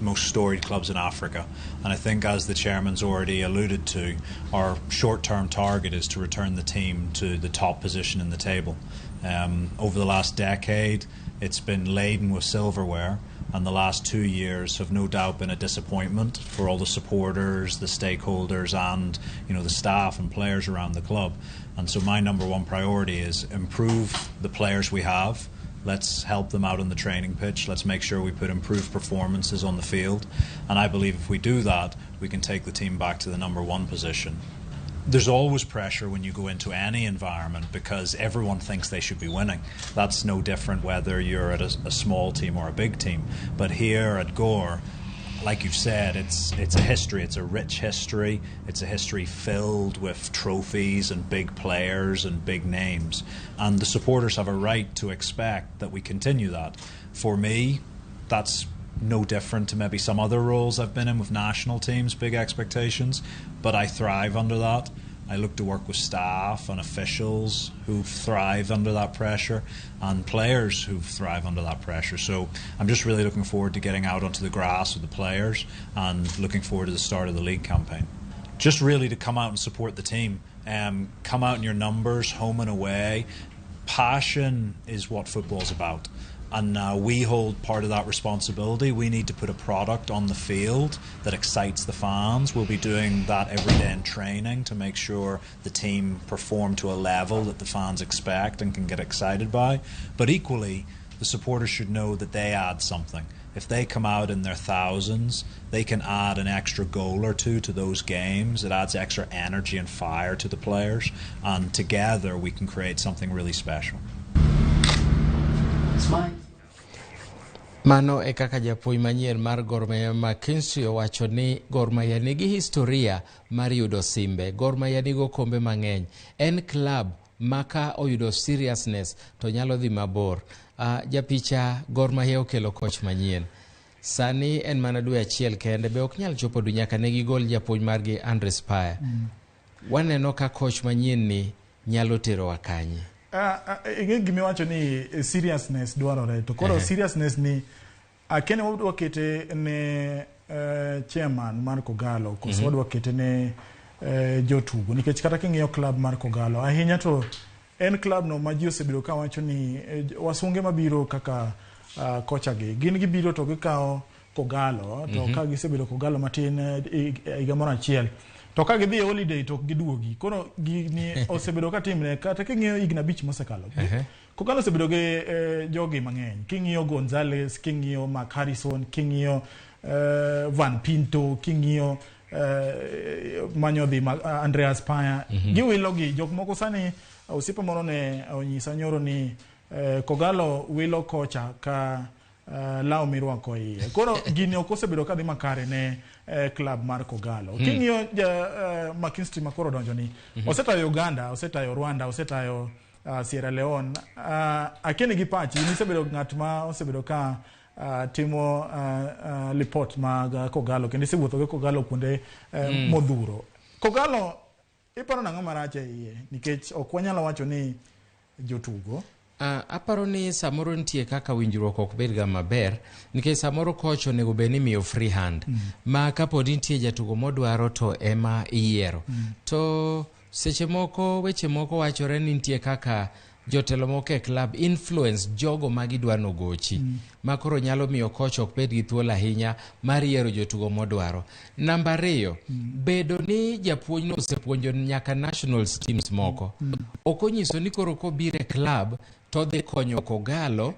most storied clubs in Africa, and I think, as the chairman's already alluded to, our short-term target is to return the team to the top position in the table. Over the last decade, it's been laden with silverware, and the last 2 years have no doubt been a disappointment for all the supporters, the stakeholders, and the staff and players around the club. And so my number one priority is improve the players we have, Let's help them out on the training pitch. Let's make sure we put improved performances on the field. And I believe if we do that, we can take the team back to the number 1 position. There's always pressure when you go into any environment because everyone thinks they should be winning. That's no different whether you're at a small team or a big team. But here at Gor, like you've said, it's a history. It's a rich history. It's a history filled with trophies and big players and big names. And the supporters have a right to expect that we continue that. For me, that's no different to maybe some other roles I've been in with national teams, big expectations, but I thrive under that. I look to work with staff and officials who thrive under that pressure and players who thrive under that pressure. So I'm just really looking forward to getting out onto the grass with the players and looking forward to the start of the league campaign. Just really to come out and support the team, come out in your numbers, home and away. Passion is what football's about. And we hold part of that responsibility. We need to put a product on the field that excites the fans. We'll be doing that every day in training to make sure the team perform to a level that the fans expect and can get excited by. But equally, the supporters should know that they add something. If they come out in their thousands, they can add an extra goal or two to those games. It adds extra energy and fire to the players. And together we can create something really special. It's mine. Mano e kaka japuonj manyien mar Gor Mahia McKinstry owacho ni Gor Mahia nigi historia mar yudo simbe. Gor Mahia nigo kombe mang'eny. En club ma ka oyudo seriousness to nyalo dhi mabor. Japicha Gor Mahia okelo coach manyien. Sani en mana dwe achiel kende be ok nyal chopo dwe nyaka ne gigol japuonj margi Andre Spire. Waneno ka coach manyien ni nyalo terowa kanye. Ing'e gimiwacho ni seriousness dwarore to koro seriousness ni akene wadwa kete ne chairman mar Kogalo koso wadwa kete ne jotugo nikech kata king'iyo club mar Kogalo ahinya to en club no ma ji osebedo ka wacho ni wasunge mabiro kaka kocha gi gin gibiro to gikawo Kogalo to ka gisebedo Kogalo matin higa moro achiel to ka gidhi e holiday to ok giduogi. Koro gini osebedo ka timre kata king'iyo higni 5 mosekalo. Kogalo osebedo gi jogi mang'eny. King'iyo Gonzales, king'iyo Mark Harrison, king'iyo Van Pinto, king'iyo Manyodhi, Andreas Paya. Giwilo gi jok moko sani osiepa moro ne onyisa nyoro ni Kogalo wilo kocha ka law mirwako iye. Koro gini ok osebedo kadhi makare ne club mar Kogalo. King'iyo McKinstry makoro donjo ni osetayo Uganda, osetayo Rwanda, osetayo Sierra Leone. Akeni gi pachi nisebedo ng'at ma osebedo ka timo report mag Kogalo kendo isewuotho gi Kogalo kuonde modhuro. Kogalo iparo nang'o marach e iye nikech ok wanyalo wacho ni jotugo. Aparo ni samoro nitie kaka winjruok ok bed ga maber nikech samoro coach onego bed ni miyo free hand ma kapod nitie jatugo modwaro to ema iyiero. To seche moko weche moko wachore ni nitie kaka jotelo moko e club influence jogo ma gidwa nogochi ma koro nyalo miyo coach ok bed gi thuolo ahinya mar yiero jotugo modwaro. Namba 2, bedo ni japuonj no osepuonjo nyaka national teams moko ok onyiso ni koro kobiro e club to dhi konyo Kogalo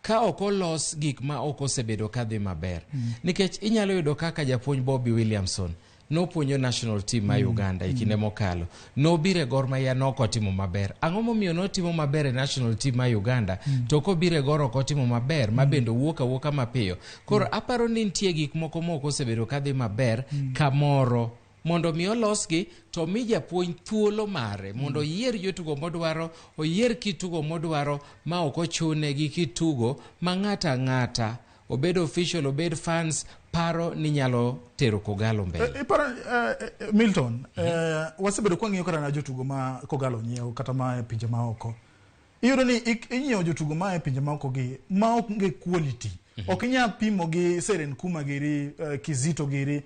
ka ok olos gik ma ok osebedo kadhi maber. Nikech inyalo yudo kaka japuonj Bobby Williamson nopuonjo national team ma Uganda e kinde mokalo. Nobiro e Gor Mahia nok otimo maber. Ang'o momiyo notimo maber e national team ma Uganda to kobiro e Gor ok otimo maber ma bende owuok awuoka mapiyo. Koro aparo ni nitie gik moko mok osebedo kadhi maber kamoro mondo mi olosgi to mi japuonj thuolo mare mondo oyier jotugo modwaro, oyier kitugo modwaro ma ok ochune gi kitugo ma ng'ata ang'ata obed official obed fans paro ni nyalo tero Kogalo mbele. Iparo Milton, wasebedo kwang'iyo kata na jotugo ma Kogalo nyiewo kata ma e pinje maoko. Iyudo ni inyiewo jotugo ma e pinje maoko gi ma ok onge quality. Ok inyal pimo gi Seren Kuma giri, Kizito giri.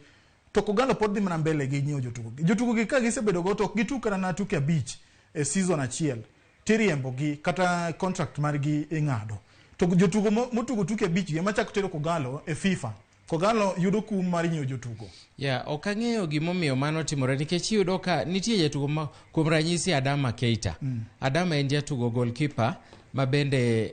To Kogalo pod dhi mana mbele gi nyiewo jotugo gi. Jotugo gi ka gisebedo go to ok gitug kata na tuke 5 e season achiel. Tiriembo gi kata contract margi ing'ado. To jotugo motugo tuke 5 gi ema chako tero Kogalo e FIFA. Kogalo yudo kum mar nyiewo jotugo. Yeah, ok ang'eyo gimomiyo mano timore nikech iyudo ka nitie jatugo ma kuom ranyisi Adama Keita. Adama en jatugo goalkeeper ma bende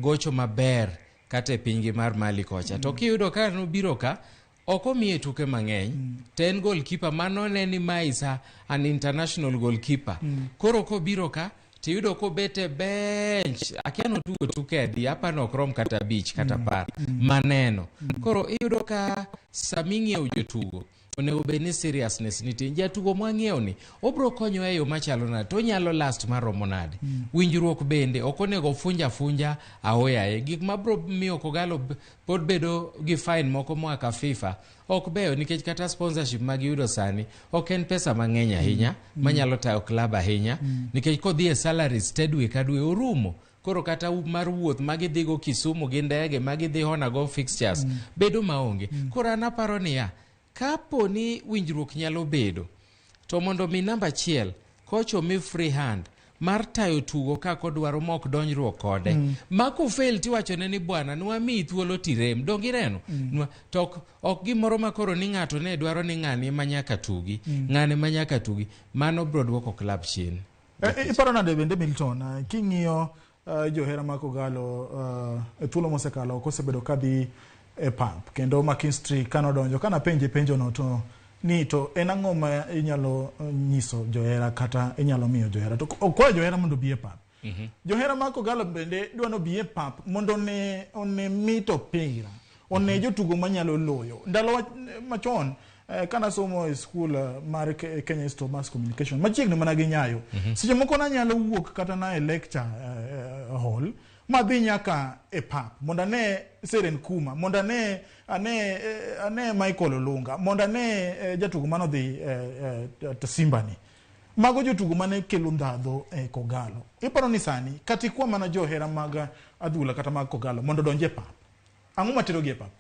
gocho maber kata e pinygi mar Mali kocha. To kiyudo ka nobiro ka ok omiye tuke mang'eny to en goalkeeper mano ne ni ma is an international goalkeeper. Koro kobiro ka tiyudo kobet e bench, akia notugo tuke adi, apani ok rom kata 5 kata 10 maneno. Koro iyudo ka saming'iewo jotugo onego bed ni seriousness nitie. Jatugo mwang'iewo ni obro konyo e yo machalo nade, to onyalo last maromo nade. Winjruok bende ok onego funja afunja aoyaye. Gik mabro miyo Kogalo pod bedo gi fine moko moa ka FIFA ok beyo, nikech kata sponsorship magiyudo sani ok en pesa mang'eny ahinya manyalo tayo club ahinya, nikech kodhi e salaries te dwe ka dwe orumo. Koro kata mar wuoth magidhigo Kisumu gi ndege magidhi hona go fixtures bedo maonge. Koro an aparo niya, kapo ni winjruok nyalo bedo, to mondo mi namba 1 coach omi free hand mar tayo tugo kaka odwaro ma ok donjruok kode. Ma kofail tiwachone ni bwana nwamiyi thuolo tirem, donge ineno? To ok gimoro ma koro ni ng'ato ne dwaro ni ng'ani ema nyaka tugi, ng'ani ema nyaka tugi, mano bro duoko club chien. Iparo nade bende Milton, king'iyo johera mag Kogalo e thuolo mosekalo ok osebedo kadhi e pap, kendo McKinstry kanodonjo kanapenje penjo no to ni to en ang'o ma inyalo nyiso johera kata inyalo miyo johera, to okwayo johera mondo obi e pap. Johera mag Kogalo bende dwa ni obi e pap mondo one mit opira, one jotugo manyalo loyo. Ndalo machon kanasomo e skul mar Kenya Institute of Mass Communication machiegni mana gi Nyayo, seche moko nanyalo wuok kata na e lecture hall madhi nyaka e pap mondo ane Seren Kuma, mondo ane Michael Olunga, mondo ane jatugo manodhi Simba ni. Mago jotugo mane kelo ndhadho e Kogalo. Iparo ni sani kata ikwa mana johera mag adhula kata mag Kogalo mondo odonj e pap, ang'o materogi e pap?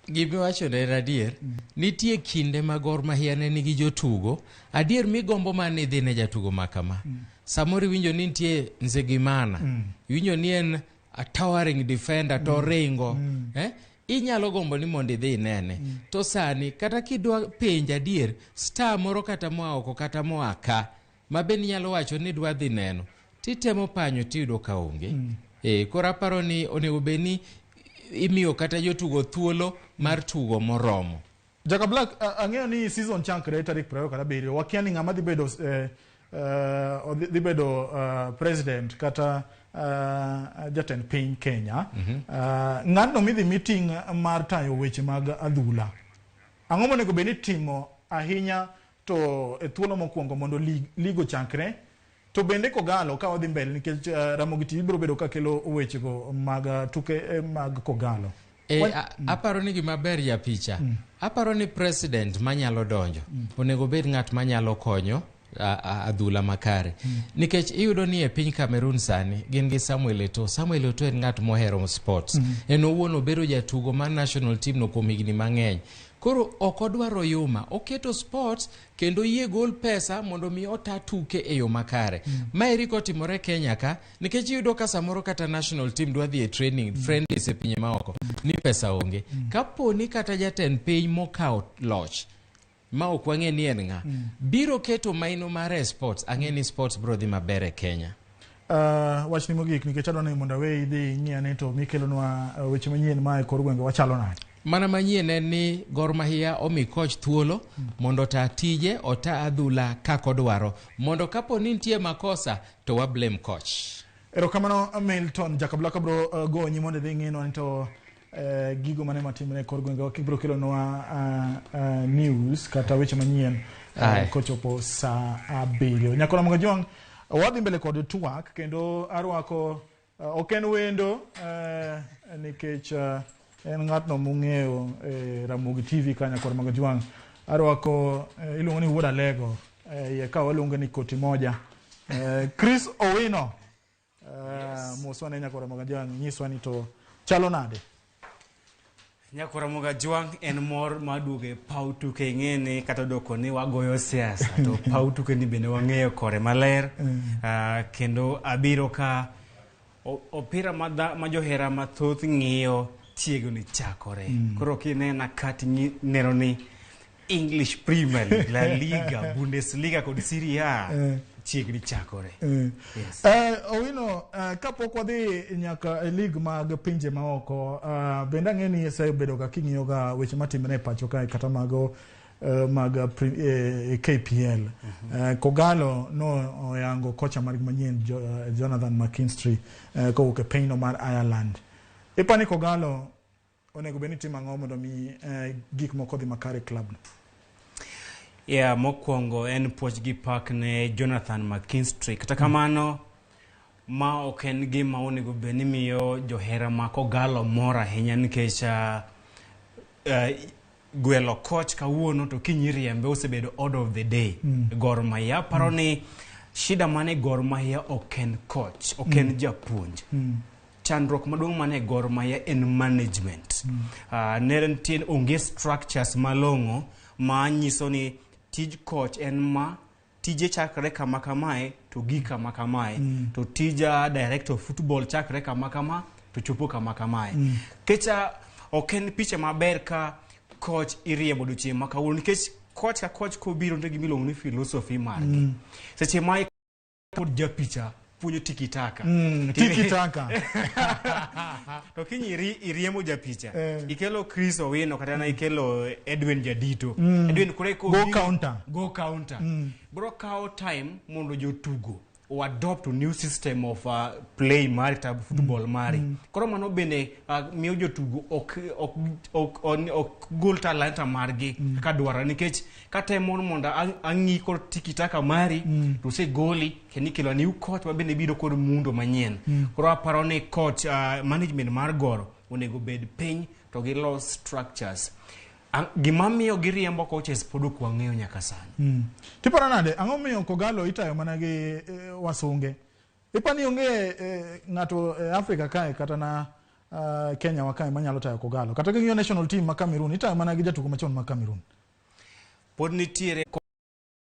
Gimiwacho ne en adier. Nitie kinde ma Gor Mahia ne nigi jotugo adier migombo mana ni idhi ne jatugo ma kama. Samoro iwinjo ni nitie Nzegimana, iwinjo ni en a towering defender to ringo, inyalo gombo ni mondo idhi inene. To sani kata kidwa penjo adier star moro kata moa oko kata moa ka ma bende inyalo wacho ni idwa dhi neno, titemo panyo tiyudo ka onge. Koro aparo ni onego bed ni imiyo kata jotugo thuolo mar tugo moromo. Jaka Black, ang'eyo ni season chakre tarik 27, wakia ni ng'ama dhi bedo dhi bedo president kata jatend piny Kenya. Ng'atno midhi meeting mar tayo weche mag adhula, ang'o monego bed ni timo ahinya to e thuolo mokwongo mondo lig ochakre? To bende Kogalo ka wadhi mbele, nikech Ramogi TV biro bedo ka kelo wechego mag tuke mag Kogalo. Aparo ni gima ber ya picha. Aparo ni president manyalo donjo onego bed ng'at manyalo konyo adhula makare. Nikech iyudo ni e piny Cameroon sani gin gi Samuel Eto'o. Samuel Eto'o en ng'at mohero sports. En owuon obedo jatugo mar national team no kuom higni mang'eny. Koro ok odwaro yuma, oketo sports kendo yie gol pesa mondo mi ota tuke e yo makare. Maeri kotimore Kenya ka, nikech iyudo ka samoro kata national team dwa dhi e training friendlies e pinje maoko, ni pesa onge. Kapo ni kata jatend piny mokawo loch ma ok wang'e ni en ng'a, biro keto maino mare e sports, ang'e ni sports biro dhi maber e Kenya. Wachni mogik, nikech adwa ni mondo aweyi idhi ing'i ane to mikelonwa weche manyien ma e kor gwenge wachalo nade. Mana manyien en ni Gor Mahia omi coach thuolo mondo ota tije, ota adhula kaka odwaro, mondo kapo ni nitie makosa to wa blame coach. Erokamano Milton Jakabla, bro gonyi mondo idhi ing'inwa ni to gigo mane matimre e kor gwenge kibiro kelonwa news kata weche manyien kochopo saa 7. Nyakora Mogajwang', wadhi mbele kod twak kendo arwako ok en wendo nikech en ng'atno mong'eyo Ramogi TV ka Nyakora Mogajwang'. Arwako iluongo ni Wuod Alego, iye ka waluonge ni Koti Moja. Chris Owino, moswa ne Nyakora Mogajwang', nyiswa ni to chalo nade? Nyakora Mogajwang' en mor maduogo e paw tuke ing'eni kata doko ni wagoyo siasa to paw tuke ni bende wang'eyo kore maler. Kendo abiro ka opira ma johera mathoth ng'iyo tiego ni chakore. Koro kinena kati neno ni English Premier League, La Liga, Bundesliga kod Serie A. chiegni chakore. Yes. Owino, kapok wadhi nyaka e league mag pinje maoko, bende ang'e ni isebedo ga king'iyo ga weche matimore e pacho kae kata mago mag KPL. Kogalo no oyango kocha margi manyien Jonathan McKinstry kowuok e pinyno mar Ireland. Ipani Kogalo onego bed ni timo ang'o mondo mi gik moko odhi makare e club no? Yeah, mokwongo en puoch gi pak ne Jonathan McKinstry. Kata kamano, ma ok en gima onego bed ni miyo johera ma Kogalo mor ahinya nikech gwelo coach kawuono to kiny iriembe osebedo order of the day. Gor Mahia paro ni shida mane Gor Mahia ok en coach, ok en japuonj. Chandruok maduong' mane Gor Mahia en management. Ne nitie onge structures malong'o ma nyiso ni tij coach en ma tije chakre kama kamae to gik kama kamae to tija director of football chakre kama kama to chopo kama kamae. Kecha ok en picha maber ka coach iriembo odiochieng' ma kawuono nikech coach ka coach kobiro nitie gima iluongo ni philosophy margi. Seche ma kod japicha puonjo tikitaka. Tiki-taka. To kiny iriembo japicha ikelo Chris Owino kata na ikelo Edwin Jadito. Edwin kore ko Go counter. Go counter. Bro kawo time mondo jotugo o adopt a new system of play mari kata football mari. Koro mano bende miyo jotugo ok gol talanta margi kaka dwarore nikech katemo mondo ang'i kod tikitaka mari to osegoli kendo ikelo new coach ma bende biro kod muundo manyien. Koro aparo ni coach management mar Gor onego bed piny to gilos structures. Gima miyo giriembo coaches pod ok wang'eyo nyaka sani. Tiparo nade, ang'o miyo Kogalo itayo mana gi wasunge? Ipani onge ng'ato e Afrika kae kata na Kenya wa kae manyalo tayo Kogalo. Kata king'iyo national team ma Cameroon itayo mana gi jatugo machon ma Cameroon. Pod nitiere